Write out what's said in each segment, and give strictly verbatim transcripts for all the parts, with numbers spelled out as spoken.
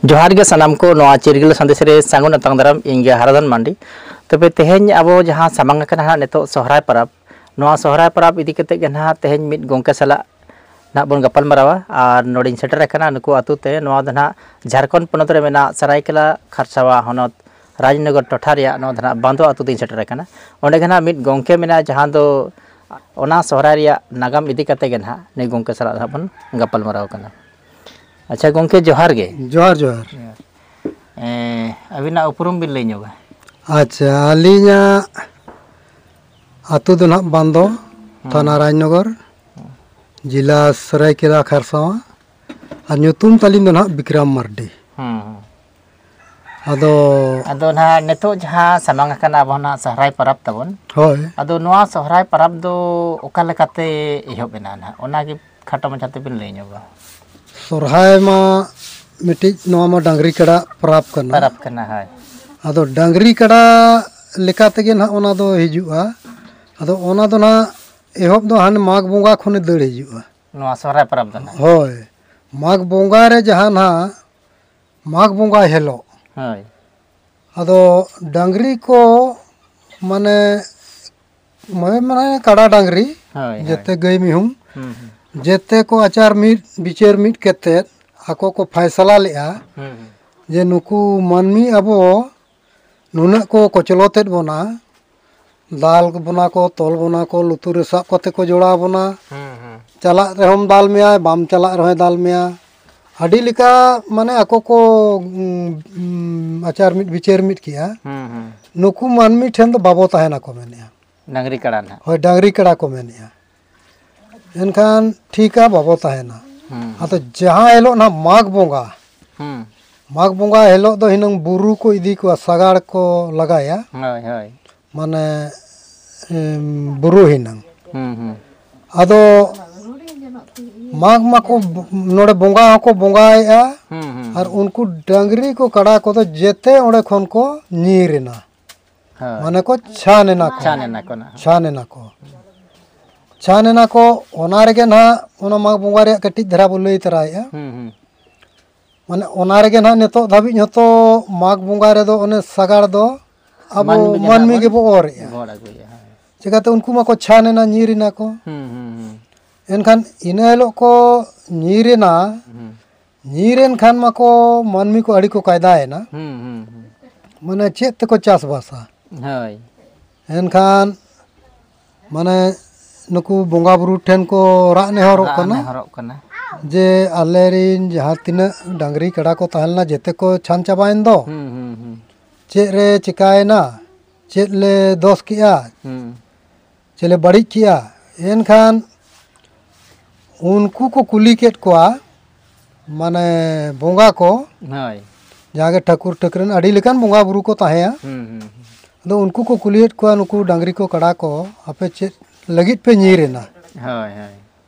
ᱡᱚᱦᱟᱨ ᱜᱮ ᱥᱟᱱᱟᱢ ᱠᱚ, ᱱᱚᱣᱟ ᱪᱤᱨᱜᱟᱹᱞ ᱥᱟᱸᱫᱮᱥ ᱨᱮ ᱥᱟᱹᱜᱩᱱ ᱟᱛᱟᱝ ᱫᱟᱨᱟᱢ᱾ ᱤᱧ ᱜᱮ ᱦᱟᱨᱟᱫᱷᱚᱱ ᱢᱟᱱᱰᱤ᱾ ᱛᱚᱵᱮ ᱛᱮᱦᱮᱧ ᱟᱵᱚ ᱡᱟᱦᱟᱸ ᱥᱟᱢᱟᱝ ᱟᱠᱟᱱᱟ ᱦᱟᱸᱜ ᱱᱤᱛᱚᱜ ᱥᱚᱦᱨᱟᱭ ᱯᱚᱨᱚᱵᱽ, ᱱᱚᱣᱟ ᱥᱚᱦᱨᱟᱭ ᱯᱚᱨᱚᱵᱽ ᱤᱫᱤ ᱠᱟᱛᱮ ᱜᱮ ᱱᱟᱦᱟᱜ ᱛᱮᱦᱮᱧ ᱢᱤᱫ ᱜᱚᱢᱠᱮ ᱥᱟᱞᱟᱜ ᱱᱟᱦᱟᱜ ᱵᱚᱱ ᱜᱟᱯᱟᱞ ᱢᱟᱨᱟᱣᱟ᱾ ᱟᱨ ᱱᱚᱰᱮᱧ ᱥᱮᱴᱮᱨ ᱟᱠᱟᱱᱟ ᱱᱩᱠᱩ ᱟᱹᱛᱩ ᱛᱮ᱾ ᱱᱚᱣᱟ ᱫᱚ ᱱᱟᱦᱟᱜ ᱡᱷᱟᱲᱠᱷᱚᱸᱰ ᱯᱚᱱᱚᱛ ᱨᱮ ᱢᱮᱱᱟᱜ ᱥᱟᱨᱟᱭᱠᱮᱞᱟ ᱠᱷᱟᱨᱥᱟᱣᱟ ᱦᱚᱱᱚᱛ ᱨᱟᱡᱽᱱᱚᱜᱚᱨ ᱴᱚᱴᱷᱟ ᱨᱮᱭᱟᱜ ᱱᱚᱣᱟ ᱫᱚ ᱱᱟᱦᱟᱜ ᱵᱟᱸᱫᱚ ᱟᱹᱛᱩ ᱛᱮᱧ ᱥᱮᱴᱮᱨ ᱟᱠᱟᱱᱟ᱾ ᱚᱸᱰᱮ ᱜᱮ ᱱᱟᱦᱟᱜ ᱢᱤᱫ ᱜᱚᱢᱠᱮ ᱢᱮᱱᱟᱭᱟ, ᱡᱟᱦᱟᱸ ᱫᱚ ᱚᱱᱟ ᱥᱚᱦᱨᱟᱭ ᱨᱮᱭᱟᱜ ᱱᱟᱜᱟᱢ ᱤᱫᱤ ᱠᱟᱛᱮ ᱜᱮ ᱱᱟᱦᱟᱜ ᱱᱩᱭ ᱜᱚᱢᱠᱮ ᱥᱟᱞᱟᱜ ᱱᱟᱦᱟᱜ ᱵᱚᱱ ᱜᱟᱯᱟᱞ ᱢᱟᱨᱟᱣ ᱠᱟᱱᱟ᱾ ᱟᱪᱪᱷᱟ ᱜᱚᱢᱠᱮ, ᱡᱚᱦᱟᱨ ᱜᱮ᱾ ᱡᱚᱦᱟᱨ, ᱡᱚᱦᱟᱨ᱾ ᱮᱸ, ᱟᱹᱵᱤᱱᱟᱜ ᱩᱯᱨᱩᱢ ᱵᱤᱱ ᱞᱟᱹᱭ ᱧᱚᱜᱟ? ᱟᱪᱪᱷᱟ, ᱟᱹᱞᱤᱧᱟᱜ ᱟᱹᱛᱩ ᱫᱚ ᱱᱟᱦᱟᱜ ᱵᱟᱸᱫᱚ, ᱦᱩᱸ᱾ ᱛᱷᱟᱱᱟ ᱨᱟᱡᱽᱱᱚᱜᱚᱨ, ᱡᱮᱞᱟ ᱥᱟᱹᱨᱟᱹᱭᱠᱮᱞᱟ ᱠᱷᱟᱨᱥᱟᱣᱟ, ᱟᱨ ᱧᱩᱛᱩᱢ ᱛᱟᱹᱞᱤᱧ ᱫᱚ ᱱᱟᱦᱟᱜ ᱵᱤᱠᱨᱟᱢ ᱢᱟᱨᱰᱤ᱾ ᱦᱩᱸ, ᱦᱩᱸ᱾ ᱟᱫᱚ ᱟᱫᱚ ᱱᱟᱦᱟᱜ ᱱᱤᱛᱚᱜ ᱡᱟᱦᱟᱸ ᱥᱟᱢᱟᱝ ᱟᱠᱟᱱᱟ ᱟᱵᱚ ᱱᱟᱦᱟᱜ ᱥᱚᱦᱨᱟᱭ ᱯᱚᱨᱚᱵᱽ ᱛᱟᱵᱚᱱ, ᱦᱳᱭ᱾ ᱟᱫᱚ ᱱᱚᱣᱟ ᱥᱚᱦᱨᱟᱭ ᱯᱚᱨᱚᱵᱽ ᱫᱚ ᱚᱠᱟ ᱞᱮᱠᱟᱛᱮ ᱮᱦᱚᱵ ᱮᱱᱟ ᱱᱟᱦᱟᱜ, ᱚᱱᱟᱜᱮ ᱠᱷᱟᱴᱚ ᱢᱟᱪᱷᱟ ᱛᱮᱵᱤᱱ ᱞᱟᱹᱭ ᱧᱚᱜᱟ? ᱥᱚᱨᱦᱟᱭ ᱢᱟ ᱢᱤᱫᱴᱤᱡ, ᱱᱚᱣᱟ ᱢᱟ ᱰᱟᱝᱨᱤ ᱠᱟᱰᱟ ᱯᱚᱨᱚᱵᱽ ᱠᱟᱱᱟ᱾ ᱯᱚᱨᱚᱵᱽ ᱠᱟᱱᱟ, ᱦᱳᱭ᱾ ᱟᱫᱚ ᱰᱟᱝᱨᱤ ᱠᱟᱰᱟ ᱞᱮᱠᱟ ᱛᱮᱜᱮ ᱱᱟᱦᱟᱜ ᱚᱱᱟ ᱫᱚ ᱦᱤᱡᱩᱜᱼᱟ᱾ ᱟᱫᱚ ᱚᱱᱟ ᱫᱚ ᱱᱟᱦᱟᱜ ᱮᱦᱚᱵ ᱫᱚ ᱦᱟᱱᱮ ᱢᱟᱜᱽ ᱵᱚᱸᱜᱟ ᱠᱷᱚᱱᱮ ᱫᱟᱹᱲ ᱦᱤᱡᱩᱜᱼᱟ᱾ ᱱᱚᱣᱟ ᱥᱚᱦᱨᱟᱭ ᱯᱚᱨᱚᱵᱽ ᱫᱚ ᱱᱟᱦᱟᱜ? ᱦᱳᱭ, ᱢᱟᱜᱽ ᱵᱚᱸᱜᱟ ᱨᱮ ᱡᱟᱦᱟᱸ ᱱᱟᱦᱟᱜ ᱢᱟᱜᱽ ᱵᱚᱸᱜᱟ ᱦᱤᱞᱳᱜ᱾ ᱦᱳᱭ᱾ ᱟᱫᱚ ᱰᱟᱝᱨᱤ ᱠᱚ ᱢᱟᱱᱮ, ᱢᱟᱱᱮ, ᱢᱟᱱᱮ ᱠᱟᱰᱟ ᱰᱟᱝᱨᱤ, ᱦᱳᱭ, ᱦᱳᱭ᱾ ᱡᱮᱛᱮ ᱜᱟᱹᱭ ᱢᱤᱦᱩᱢ, ᱦᱩᱸ, ᱦᱩᱸ᱾ ᱡᱮᱛᱮ ᱠᱚ ᱟᱪᱟᱨ ᱢᱤᱫ ᱵᱤᱪᱟᱹᱨ ᱢᱤᱫ ᱠᱟᱛᱮᱫ ᱟᱠᱚ ᱠᱚ ᱯᱷᱟᱭᱥᱟᱞᱟ ᱞᱮᱫᱼᱟ ᱦᱩᱸ, ᱦᱩᱸ᱾ ᱡᱮ ᱱᱩᱠᱩ ᱢᱟᱹᱱᱢᱤ ᱟᱵᱚ ᱱᱩᱱᱟᱹᱜ ᱠᱚ ᱠᱚᱪᱞᱚᱛᱮᱫ ᱵᱚᱱᱟ, ᱫᱟᱞ ᱵᱚᱱᱟ ᱠᱚ, ᱛᱚᱞ ᱵᱚᱱᱟ ᱠᱚ, ᱞᱩᱛᱩᱨ ᱨᱮ ᱥᱟᱵ ᱠᱟᱛᱮ ᱠᱚ ᱡᱚᱲᱟᱣ ᱵᱚᱱᱟ, ᱦᱩᱸ, ᱦᱩᱸ᱾ ᱪᱟᱞᱟᱜ ᱨᱮᱦᱚᱸᱢ ᱫᱟᱞ ᱢᱮᱭᱟ, ᱵᱟᱢ ᱪᱟᱞᱟᱜ ᱨᱮᱦᱚᱸᱭ ᱫᱟᱞ ᱢᱮᱭᱟ᱾ ᱟᱹᱰᱤ ᱞᱮᱠᱟ ᱢᱟᱱᱮ ᱟᱠᱚ ᱠᱚ, ᱩᱸ, ᱩᱸ, ᱟᱪᱟᱨ ᱢᱤᱫ ᱵᱤᱪᱟᱹᱨ ᱢᱤᱫ ᱠᱮᱜᱼᱟ᱾ ᱦᱩᱸ, ᱦᱩᱸ᱾ ᱱᱩᱠᱩ ᱢᱟᱹᱱᱢᱤ ᱴᱷᱮᱱ ᱫᱚ ᱵᱟᱵᱚ ᱛᱟᱦᱮᱱᱟ ᱠᱚ ᱢᱮᱱᱮᱜᱼᱟ᱾ ᱰᱟᱝᱨᱤ ᱠᱟᱰᱟ ᱱᱟᱦᱟᱜ᱾ ᱦᱳᱭ, ᱰᱟᱝᱨᱤ ᱠᱟᱰᱟ ᱠᱚ ᱢᱮᱱᱮᱜᱼᱟ᱾ ᱮᱱᱠᱷᱟᱱ ᱴᱷᱤᱠᱟ, ᱵᱟᱵᱚ ᱛᱟᱦᱮᱱᱟ᱾ ᱦᱩᱸ, ᱦᱩᱸ᱾ ᱟᱫᱚ ᱡᱟᱦᱟᱸ ᱦᱤᱞᱳᱜ ᱱᱟᱦᱟᱜ ᱢᱟᱜᱽ ᱵᱚᱸᱜᱟ, ᱦᱩᱸ᱾ ᱢᱟᱜᱽ ᱵᱚᱸᱜᱟ ᱦᱤᱞᱳᱜ ᱫᱚ ᱦᱤᱱᱟᱹᱝ ᱵᱩᱨᱩ ᱠᱚ ᱤᱫᱤ ᱠᱚᱣᱟ, ᱥᱟᱜᱟᱲ ᱠᱚ ᱞᱟᱜᱟᱭᱟ᱾ ᱦᱳᱭ, ᱦᱳᱭ᱾ ᱢᱟᱱᱮ, ᱮᱢ, ᱵᱩᱨᱩ ᱦᱤᱱᱟᱹᱝ᱾ ᱦᱩᱸ, ᱦᱩᱸ᱾ ᱟᱫᱚ ᱢᱟᱜᱽ ᱢᱟᱠᱚ ᱵᱚ-, ᱱᱚᱰᱮ ᱵᱚᱸᱜᱟ ᱦᱚᱸᱠᱚ ᱵᱚᱸᱜᱟᱭᱮᱜᱼᱟ᱾ ᱦᱩᱸ, ᱦᱩᱸ, ᱟᱨ ᱦᱩᱸ᱾ ᱩᱱᱠᱩ ᱰᱟᱝᱨᱤ ᱠᱚ ᱠᱟᱰᱟ ᱠᱚᱫᱚ ᱡᱮᱛᱮ ᱚᱸᱰᱮ ᱠᱷᱚᱱ ᱠᱚ ᱧᱤᱨ ᱮᱱᱟ᱾ ᱦᱳᱭ᱾ ᱢᱟᱱᱮ ᱠᱚ ᱪᱷᱟᱱ ᱮᱱᱟ ᱠᱚ᱾ ᱪᱷᱟᱱ ᱮᱱᱟ ᱠᱚ ᱱᱟᱦᱟᱜ᱾ ᱪᱷᱟᱱ ᱮᱱᱟ ᱠᱚ᱾ ᱪᱷᱟᱱ ᱮᱱᱟ ᱠᱚ, ᱚᱱᱟ ᱨᱮᱜᱮ ᱱᱟᱦᱟᱜ ᱚᱱᱟ ᱢᱟᱜᱽ ᱵᱚᱸᱜᱟ ᱨᱮᱭᱟᱜ ᱠᱟᱹᱴᱤᱡ ᱫᱷᱟᱨᱟ ᱵᱚ ᱞᱟᱹᱭ ᱛᱟᱨᱟᱭᱮᱜᱼᱟ᱾ ᱦᱩᱸ, ᱦᱩᱸ᱾ ᱢᱟᱱᱮ ᱚᱱᱟ ᱨᱮᱜᱮ ᱱᱟᱦᱟᱜ ᱱᱤᱛᱚᱜ ᱫᱷᱟᱹᱵᱤᱡ ᱦᱚᱸᱛᱚ ᱢᱟᱜᱽ ᱵᱚᱸᱜᱟ ᱨᱮᱫᱚ ᱚᱱᱮ ᱥᱟᱜᱟᱲ ᱫᱚ ᱟᱵᱚ ᱢᱟᱹᱱᱢᱤ ᱜᱮ ᱢᱟᱹᱱᱢᱤ ᱱᱟᱦᱟᱜ ᱜᱮᱵᱚ ᱵᱚᱱ ᱚᱨᱮᱜᱼᱟ᱾ ᱜᱚᱲ ᱟᱹᱜᱩᱭᱮᱫᱼᱟ, ᱦᱳᱭ᱾ ᱪᱤᱠᱟᱹᱛᱮ ᱩᱱᱠᱩ ᱢᱟᱠᱚ ᱪᱷᱟᱱ ᱮᱱᱟ, ᱧᱤᱨ ᱮᱱᱟ ᱠᱚ᱾ ᱦᱩᱸ, ᱦᱩᱸ, ᱦᱩᱸ᱾ ᱮᱱᱠᱷᱟᱱ ᱤᱱᱟᱹ ᱦᱤᱞᱳᱜ ᱠᱚ ᱧᱤᱨ ᱮᱱᱟ᱾ ᱦᱩᱸ᱾ ᱧᱤᱨ ᱮᱱ ᱠᱷᱟᱱ ᱢᱟᱠᱚ ᱢᱟᱹᱱᱢᱤ ᱠᱚ ᱟᱹᱰᱤ ᱠᱚ ᱠᱟᱭᱫᱟᱭᱮᱱᱟ᱾ ᱦᱩᱸ, ᱦᱩᱸ, ᱦᱩᱸ᱾ ᱢᱟᱱᱮ ᱪᱮᱫ ᱛᱮᱠᱚ ᱪᱟᱥᱵᱟᱥᱟ? ᱦᱳᱭ᱾ ᱮᱱᱠᱷᱟᱱ ᱢᱟᱱᱮ ᱱᱩᱠᱩ ᱵᱚᱸᱜᱟ ᱵᱩᱨᱩ ᱴᱷᱮᱱ ᱠᱚ ᱨᱟᱜ ᱱᱮᱦᱚᱨᱚᱜ ᱨᱟᱜ ᱠᱟᱱᱟ᱾ ᱱᱮᱦᱚᱨᱚᱜ ᱠᱟᱱᱟ᱾ ᱡᱮ ᱟᱞᱮᱨᱤᱱ ᱡᱟᱦᱟᱸ ᱛᱤᱱᱟᱹᱜ ᱰᱟᱝᱨᱤ ᱠᱟᱰᱟ ᱠᱚ ᱛᱟᱦᱮᱸ ᱞᱮᱱᱟ, ᱡᱮᱛᱮ ᱠᱚ ᱪᱷᱟᱱ ᱪᱟᱵᱟᱭᱮᱱ ᱫᱚ᱾ ᱦᱩᱸ, ᱦᱩᱸ, ᱦᱩᱸ᱾ ᱪᱮᱫ ᱨᱮ ᱪᱤᱠᱟᱭᱮᱱᱟ? ᱪᱮᱫ ᱞᱮ ᱫᱚᱥ ᱠᱮᱜᱼᱟ? ᱦᱩᱸ᱾ ᱪᱮᱫ ᱞᱮ ᱵᱟᱹᱲᱤᱡ ᱠᱮᱜᱼᱟ? ᱮᱱᱠᱷᱟᱱ ᱩᱱᱠᱩ ᱠᱚ ᱠᱩᱞᱤ ᱠᱮᱫ ᱠᱚᱣᱟ, ᱢᱟᱱᱮ ᱵᱚᱸᱜᱟ ᱠᱚ, ᱦᱳᱭ᱾ ᱡᱟᱦᱟᱸ ᱜᱮ ᱴᱷᱟᱹᱠᱩᱨ ᱴᱷᱟᱹᱠᱨᱟᱹᱱ ᱟᱹᱰᱤ ᱞᱮᱠᱟᱱ ᱵᱚᱸᱜᱟ ᱵᱩᱨᱩ ᱠᱚ ᱛᱟᱦᱮᱸᱭᱟ᱾ ᱦᱩᱸ, ᱦᱩᱸ, ᱦᱩᱸ᱾ ᱟᱫᱚ ᱩᱱᱠᱩ ᱠᱚ ᱠᱩᱞᱤᱭᱮᱫ ᱠᱚᱣᱟ, ᱱᱩᱠᱩ ᱰᱟᱝᱨᱤ ᱠᱚ ᱠᱟᱰᱟ ᱠᱚ, "ᱟᱯᱮ ᱪᱮᱫ ᱞᱟᱹᱜᱤᱫ ᱯᱮ ᱧᱤᱨ ᱮᱱᱟ?" ᱦᱳᱭ, ᱦᱳᱭ᱾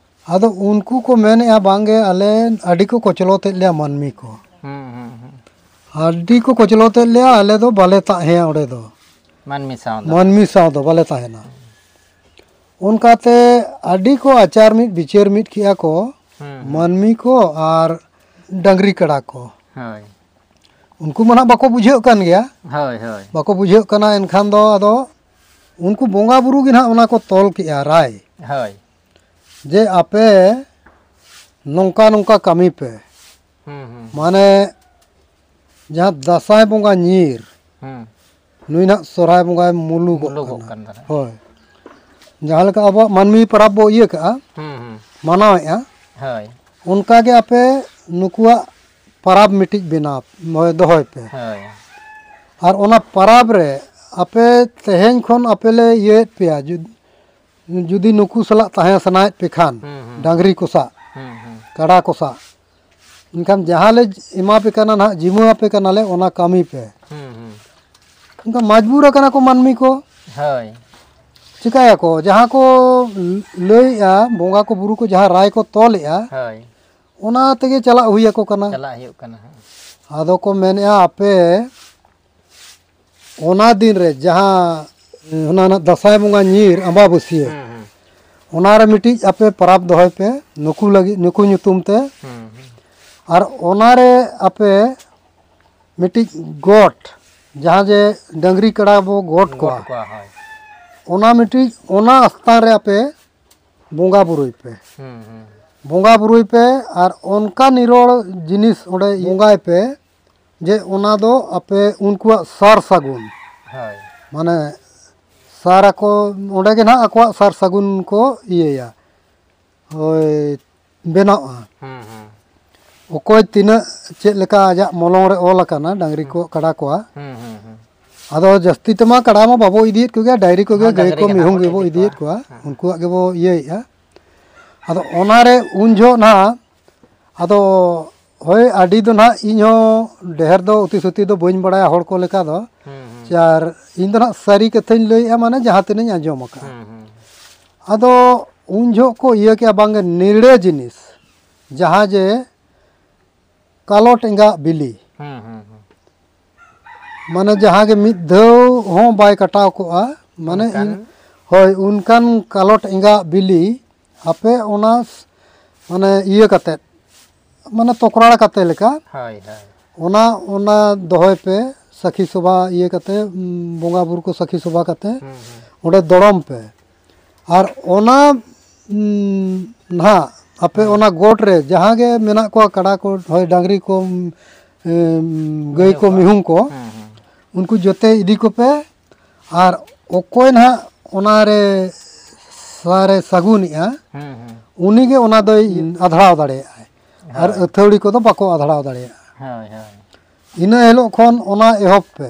ᱟᱫᱚ ᱩᱱᱠᱩ ᱠᱚ ᱢᱮᱱᱮᱫᱼᱟ, "ᱵᱟᱝᱜᱮ, ᱟᱞᱮ ᱟᱹᱰᱤ ᱠᱚ ᱠᱚᱪᱞᱚᱛᱮᱫ ᱞᱮᱭᱟ ᱢᱟᱹᱱᱢᱤ ᱠᱚ᱾ ᱦᱩᱸ, ᱦᱩᱸ, ᱦᱩᱸ᱾ ᱟᱹᱰᱤ ᱠᱚ ᱠᱚᱪᱞᱚᱛᱮᱫ ᱞᱮᱭᱟ, ᱟᱞᱮ ᱫᱚ ᱵᱟᱞᱮ ᱛᱟᱦᱮᱸᱭᱟ ᱚᱸᱰᱮ ᱫᱚ᱾ ᱢᱟᱹᱱᱢᱤ ᱥᱟᱶ ᱫᱚ᱾ ᱢᱟᱹᱱᱢᱤ ᱥᱟᱶ ᱫᱚ ᱵᱟᱞᱮ ᱛᱟᱦᱮᱱᱟ᱾" ᱚᱱᱠᱟᱛᱮ ᱟᱹᱰᱤ ᱠᱚ ᱟᱪᱟᱨ ᱢᱤᱫ ᱵᱤᱪᱟᱹᱨ ᱢᱤᱫ ᱠᱮᱜᱼᱟ ᱠᱚ, ᱦᱩᱸ, ᱦᱩᱸ᱾ ᱢᱟᱹᱱᱢᱤ ᱠᱚ ᱟᱨ ᱰᱟᱝᱨᱤ ᱠᱟᱰᱟ ᱠᱚ᱾ ᱦᱳᱭ᱾ ᱩᱱᱠᱩ ᱢᱟ ᱱᱟᱦᱟᱜ ᱵᱟᱠᱚ ᱵᱩᱡᱷᱟᱹᱜ ᱠᱟᱱ ᱜᱮᱭᱟ᱾ ᱦᱳᱭ, ᱦᱳᱭ᱾ ᱵᱟᱠᱚ ᱵᱩᱡᱷᱟᱹᱜ ᱠᱟᱱᱟ, ᱮᱱᱠᱷᱟᱱ ᱫᱚ ᱟᱫᱚ ᱩᱱᱠᱩ ᱵᱚᱸᱜᱟ ᱵᱩᱨᱩ ᱜᱮ ᱱᱟᱦᱟᱜ ᱚᱱᱟ ᱠᱚ ᱛᱚᱞ ᱠᱮᱜᱼᱟ ᱨᱟᱭ᱾ ᱦᱳᱭ᱾ ᱡᱮ ᱟᱯᱮ ᱱᱚᱝᱠᱟ ᱱᱚᱝᱠᱟ ᱠᱟᱹᱢᱤ ᱯᱮ᱾ ᱦᱩᱸ, ᱦᱩᱸ᱾ ᱢᱟᱱᱮ ᱡᱟᱦᱟᱸ ᱫᱟᱸᱥᱟᱭ ᱵᱚᱸᱜᱟ ᱧᱤᱨ, ᱦᱩᱸ᱾ ᱱᱩᱭ ᱱᱟᱦᱟᱜ ᱥᱚᱨᱦᱟᱭ ᱵᱚᱸᱜᱟᱭ ᱢᱩᱞᱩᱜᱚᱜ ᱢᱩᱞᱩᱜᱚᱜ ᱠᱟᱱᱟ᱾ ᱠᱟᱱ ᱛᱟᱦᱮᱸᱫ᱾ ᱦᱳᱭ᱾ ᱡᱟᱦᱟᱸ ᱞᱮᱠᱟ ᱟᱵᱚᱣᱟᱜ ᱢᱟᱹᱱᱢᱤ ᱯᱚᱨᱚᱵᱽ ᱵᱚ ᱤᱭᱟᱹ ᱠᱟᱜᱼᱟ, ᱦᱩᱸ, ᱦᱩᱸ᱾ ᱢᱟᱱᱟᱣᱮᱫᱼᱟ, ᱦᱳᱭ᱾ ᱚᱱᱠᱟᱜᱮ ᱟᱯᱮ ᱱᱩᱠᱩᱣᱟᱜ ᱯᱚᱨᱚᱵᱽ ᱢᱤᱫᱴᱤᱡ ᱵᱮᱱᱟᱣ, ᱫᱚᱦᱚᱭ ᱯᱮ᱾ ᱦᱳᱭ᱾ ᱟᱨ ᱚᱱᱟ ᱯᱚᱨᱚᱵᱽ ᱨᱮ ᱟᱯᱮ ᱛᱮᱦᱮᱧ ᱠᱷᱚᱱ ᱟᱯᱮ ᱞᱮ ᱤᱭᱟᱹᱭᱮᱫ ᱯᱮᱭᱟ, ᱡᱩᱫ-, ᱡᱩᱫᱤ ᱱᱩᱠᱩ ᱥᱟᱞᱟᱜ ᱛᱟᱦᱮᱸ ᱥᱟᱱᱟᱭᱮᱫ ᱯᱮ ᱠᱷᱟᱱ, ᱦᱩᱸ, ᱦᱩᱸ᱾ ᱰᱟᱝᱨᱤ ᱠᱚ ᱥᱟᱜ, ᱦᱩᱸ, ᱦᱩᱸ᱾ ᱠᱟᱰᱟ ᱠᱚ ᱥᱟᱜ, ᱮᱱᱠᱷᱟᱱ ᱡᱟᱦᱟᱸ ᱞᱮ ᱮᱢᱟ ᱯᱮ ᱠᱟᱱᱟ ᱱᱟᱦᱟᱜ, ᱡᱤᱢᱟᱹ ᱟᱯᱮ ᱠᱟᱱᱟᱞᱮ, ᱚᱱᱟ ᱠᱟᱹᱢᱤ ᱯᱮ᱾ ᱦᱩᱸ, ᱦᱩᱸ᱾ ᱚᱱᱠᱟ ᱢᱟᱡᱽᱵᱩᱨ ᱟᱠᱟᱱᱟ ᱠᱚ ᱢᱟᱹᱱᱢᱤ ᱠᱚ᱾ ᱦᱳᱭ᱾ ᱪᱤᱠᱟᱹᱭᱟᱠᱚ? ᱡᱟᱦᱟᱸ ᱠᱚ ᱞᱟᱹᱭᱮᱜᱼᱟ, ᱵᱚᱸᱜᱟ ᱠᱚ ᱵᱩᱨᱩ ᱠᱚ ᱡᱟᱦᱟᱸ ᱨᱟᱭ ᱠᱚ ᱛᱚᱞᱮᱜᱼᱟ, ᱦᱳᱭ᱾ ᱚᱱᱟ ᱛᱮᱜᱮ ᱪᱟᱞᱟᱜ ᱦᱩᱭ ᱟᱠᱚ ᱠᱟᱱᱟ᱾ ᱪᱟᱞᱟᱜ ᱦᱩᱭᱩᱜ ᱠᱟᱱᱟ ᱦᱟᱸᱜ᱾ ᱟᱫᱚ ᱠᱚ ᱢᱮᱱᱮᱜᱼᱟ, ᱟᱯᱮ ᱚᱱᱟ ᱫᱤᱱ ᱨᱮ ᱡᱟᱦᱟᱸ, ᱚᱱᱟ ᱱᱟᱜ ᱫᱟᱸᱥᱟᱭ ᱵᱚᱸᱜᱟ ᱧᱤᱨ ᱟᱢᱵᱟᱵᱟᱹᱥᱭᱟᱹ, ᱦᱩᱸ, ᱦᱩᱸ᱾ ᱚᱱᱟ ᱨᱮ ᱢᱤᱫᱴᱤᱡ ᱟᱯᱮ ᱯᱟᱨᱟᱵᱽ ᱫᱚᱦᱚᱭ ᱯᱮ, ᱱᱩᱠᱩ ᱞᱟᱹᱜᱤᱫ, ᱱᱩᱠᱩ ᱧᱩᱛᱩᱢ ᱛᱮ᱾ ᱦᱩᱸ, ᱦᱩᱸ᱾ ᱟᱨ ᱚᱱᱟᱨᱮ ᱟᱯᱮ ᱢᱤᱫᱴᱤᱡ ᱜᱚᱴ, ᱡᱟᱦᱟᱸ ᱡᱮ ᱰᱟᱹᱝᱨᱤ ᱠᱟᱰᱟ ᱵᱚ ᱜᱚᱴ ᱠᱚᱣᱟ, ᱜᱚᱴ ᱠᱚᱣᱟ, ᱦᱳᱭ᱾ ᱚᱱᱟ ᱢᱤᱫᱴᱤᱡ, ᱚᱱᱟ ᱥᱛᱷᱟᱱ ᱨᱮ ᱟᱯᱮ ᱵᱚᱸᱜᱟ ᱵᱩᱨᱩᱭ ᱯᱮ᱾ ᱦᱩᱸ, ᱦᱩᱸ᱾ ᱵᱚᱸᱜᱟ ᱵᱩᱨᱩᱭ ᱯᱮ ᱟᱨ ᱚᱱᱠᱟ ᱱᱤᱨᱚᱲ ᱡᱤᱱᱤᱥ ᱚᱸᱰᱮ ᱵᱚᱸᱜᱟᱭ ᱯᱮ, ᱡᱮ ᱚᱱᱟ ᱫᱚ ᱟᱯᱮ ᱩᱱᱠᱩᱣᱟᱜ ᱥᱟᱨ ᱥᱟᱹᱜᱩᱱ᱾ ᱦᱳᱭ᱾ ᱢᱟᱱᱮ ᱥᱟᱨ ᱟᱠᱚ, ᱚᱸᱰᱮ ᱜᱮ ᱱᱟᱦᱟᱜ ᱟᱠᱚᱣᱟᱜ ᱥᱟᱨ ᱥᱟᱹᱜᱩᱱ ᱠᱚ ᱤᱭᱟᱹᱭᱟ, ᱦᱳᱭ, ᱵᱮᱱᱟᱣᱟ᱾ ᱦᱩᱸ, ᱦᱩᱸ᱾ ᱚᱠᱚᱭ ᱛᱤᱱᱟᱹᱜ ᱪᱮᱫ ᱞᱮᱠᱟ ᱟᱡᱟᱜ ᱢᱚᱞᱚᱝ ᱨᱮ ᱚᱞ ᱟᱠᱟᱱᱟ, ᱰᱟᱝᱨᱤ ᱠᱚ, ᱠᱟᱰᱟ ᱠᱚᱣᱟ᱾ ᱦᱩᱸ, ᱦᱩᱸ, ᱦᱩᱸ᱾ ᱟᱫᱚ ᱡᱟᱹᱥᱛᱤ ᱛᱮᱢᱟ ᱠᱟᱰᱟ ᱢᱟ ᱵᱟᱵᱚ ᱤᱫᱤᱭᱮᱫ ᱠᱚᱜᱮᱭᱟ, ᱰᱟᱝᱨᱤ ᱠᱚᱜᱮ, ᱦᱚᱸ, ᱜᱟᱹᱭ ᱰᱟᱝᱨᱤ ᱠᱚ, ᱜᱮ ᱱᱟᱦᱟᱜ ᱢᱤᱦᱩᱸ ᱵᱚ ᱜᱮᱵᱚ ᱤᱫᱤ ᱤᱫᱤᱭᱮᱫ ᱠᱚᱣᱟ᱾ ᱠᱚᱣᱟ᱾ ᱦᱮᱸ᱾ ᱩᱱᱠᱩᱣᱟᱜ ᱜᱮᱵᱚ ᱤᱭᱟᱹᱭᱮᱫᱼᱟ᱾ ᱟᱫᱚ ᱚᱱᱟᱨᱮ ᱩᱱ ᱡᱚᱦᱚᱜ ᱱᱟᱦᱟᱜ, ᱟᱫᱚ ᱦᱳᱭ, ᱟᱹᱰᱤ ᱫᱚ ᱱᱟᱦᱟᱜ ᱤᱧ ᱦᱚᱸ ᱰᱷᱮᱨ ᱫᱚ ᱩᱛᱤ ᱥᱩᱛᱤ ᱫᱚ ᱵᱟᱹᱧ ᱵᱟᱲᱟᱭᱟ ᱦᱚᱲ ᱠᱚ ᱞᱮᱠᱟ ᱫᱚ᱾ ᱦᱩᱸ, ᱦᱩᱸ᱾ ᱟᱨ ᱤᱧ ᱫᱚ ᱱᱟᱦᱟᱜ ᱥᱟᱹᱨᱤ ᱠᱟᱛᱷᱟᱧ ᱞᱟᱹᱭᱮᱫᱼᱟ, ᱢᱟᱱᱮ ᱡᱟᱦᱟᱸ ᱛᱤᱱᱟᱹᱧ ᱟᱸᱡᱚᱢ ᱟᱠᱟᱫᱼᱟ᱾ ᱦᱩᱸ, ᱦᱩᱸ᱾ ᱟᱫᱚ ᱩᱱ ᱡᱚᱦᱚᱜ ᱠᱚ ᱤᱭᱟᱹ ᱠᱮᱜᱼᱟ, ᱵᱟᱝᱜᱮ ᱱᱤᱲᱟᱹ ᱡᱤᱱᱤᱥ, ᱡᱟᱦᱟᱸ ᱡᱮ ᱠᱟᱞᱚᱴ ᱮᱸᱜᱟᱜ ᱵᱤᱞᱤ᱾ ᱦᱩᱸ, ᱦᱩᱸ, ᱦᱩᱸ᱾ ᱢᱟᱱᱮ ᱡᱟᱦᱟᱸ ᱜᱮ ᱢᱤᱫ ᱫᱷᱟᱣ ᱦᱚᱸ ᱵᱟᱭ ᱠᱟᱴᱟᱣ ᱠᱚᱜᱼᱟ, ᱢᱟᱱᱮ ᱚᱱᱠᱟᱱ? ᱤᱱ-, ᱦᱳᱭ, ᱚᱱᱠᱟᱱ ᱠᱟᱞᱚᱴ ᱮᱸᱜᱟᱜ ᱵᱤᱞᱤ ᱟᱯᱮ ᱚᱱᱟ ᱥ-, ᱢᱟᱱᱮ ᱤᱭᱟᱹ ᱠᱟᱛᱮᱫ, ᱢᱟᱱᱮ ᱛᱚᱠᱨᱟᱲ ᱠᱟᱛᱮ ᱞᱮᱠᱟ, ᱦᱳᱭ, ᱦᱳᱭ᱾ ᱚᱱᱟ, ᱚᱱᱟ ᱫᱚᱦᱚᱭ ᱯᱮ, ᱥᱟᱹᱠᱷᱤ ᱥᱚᱵᱷᱟ ᱤᱭᱟᱹ ᱠᱟᱛᱮ, ᱩᱢ, ᱵᱚᱸᱜᱟ ᱵᱩᱨᱩ ᱠᱚ ᱥᱟᱹᱠᱷᱤ ᱥᱚᱵᱷᱟ ᱠᱟᱛᱮ ᱦᱩᱸ, ᱦᱩᱸ᱾ ᱚᱸᱰᱮ ᱫᱚᱲᱚᱢ ᱯᱮ᱾ ᱟᱨ ᱚᱱᱟ, ᱩᱢ, ᱱᱟᱦᱟᱜ ᱟᱯᱮ ᱦᱩᱸ᱾ ᱚᱱᱟ ᱜᱚᱴ ᱨᱮ ᱡᱟᱦᱟᱸ ᱜᱮ ᱢᱮᱱᱟᱜ ᱠᱚᱣᱟ, ᱠᱟᱰᱟ ᱠᱚ, ᱦᱳᱭ, ᱰᱟᱝᱨᱤ ᱠᱚ, ᱩᱢ, ᱜᱟᱹᱭ ᱢᱤᱦᱩ ᱠᱚ, ᱠᱚ᱾ ᱢᱤᱦᱩ ᱠᱚ, ᱦᱩᱸ, ᱦᱩᱸ᱾ ᱩᱱᱠᱩ ᱡᱚᱛᱮ ᱤᱫᱤ ᱠᱚᱯᱮ᱾ ᱟᱨ ᱚᱠᱚᱭ ᱱᱟᱦᱟᱜ ᱚᱱᱟᱨᱮ ᱥᱟᱨᱮ ᱥᱟᱹᱜᱩᱱᱮᱜᱼᱟ, ᱦᱩᱸ, ᱦᱩᱸ᱾ ᱩᱱᱤᱜᱮ ᱚᱱᱟ ᱫᱚᱭ ᱟᱫᱷᱲᱟᱣ ᱫᱟᱲᱮᱭᱟᱜᱼᱟᱭ᱾ ᱟᱨ ᱦᱳᱭ᱾ ᱟᱹᱛᱷᱟᱹᱣᱲᱤ ᱠᱚᱫᱚ ᱵᱟᱠᱚ ᱟᱫᱷᱲᱟᱣ ᱫᱟᱲᱮᱭᱟᱜᱼᱟ᱾ ᱦᱳᱭ, ᱦᱳᱭ᱾ ᱤᱱᱟᱹ ᱦᱤᱞᱳᱜ ᱠᱷᱚᱱ ᱚᱱᱟ ᱮᱦᱚᱵ ᱯᱮ᱾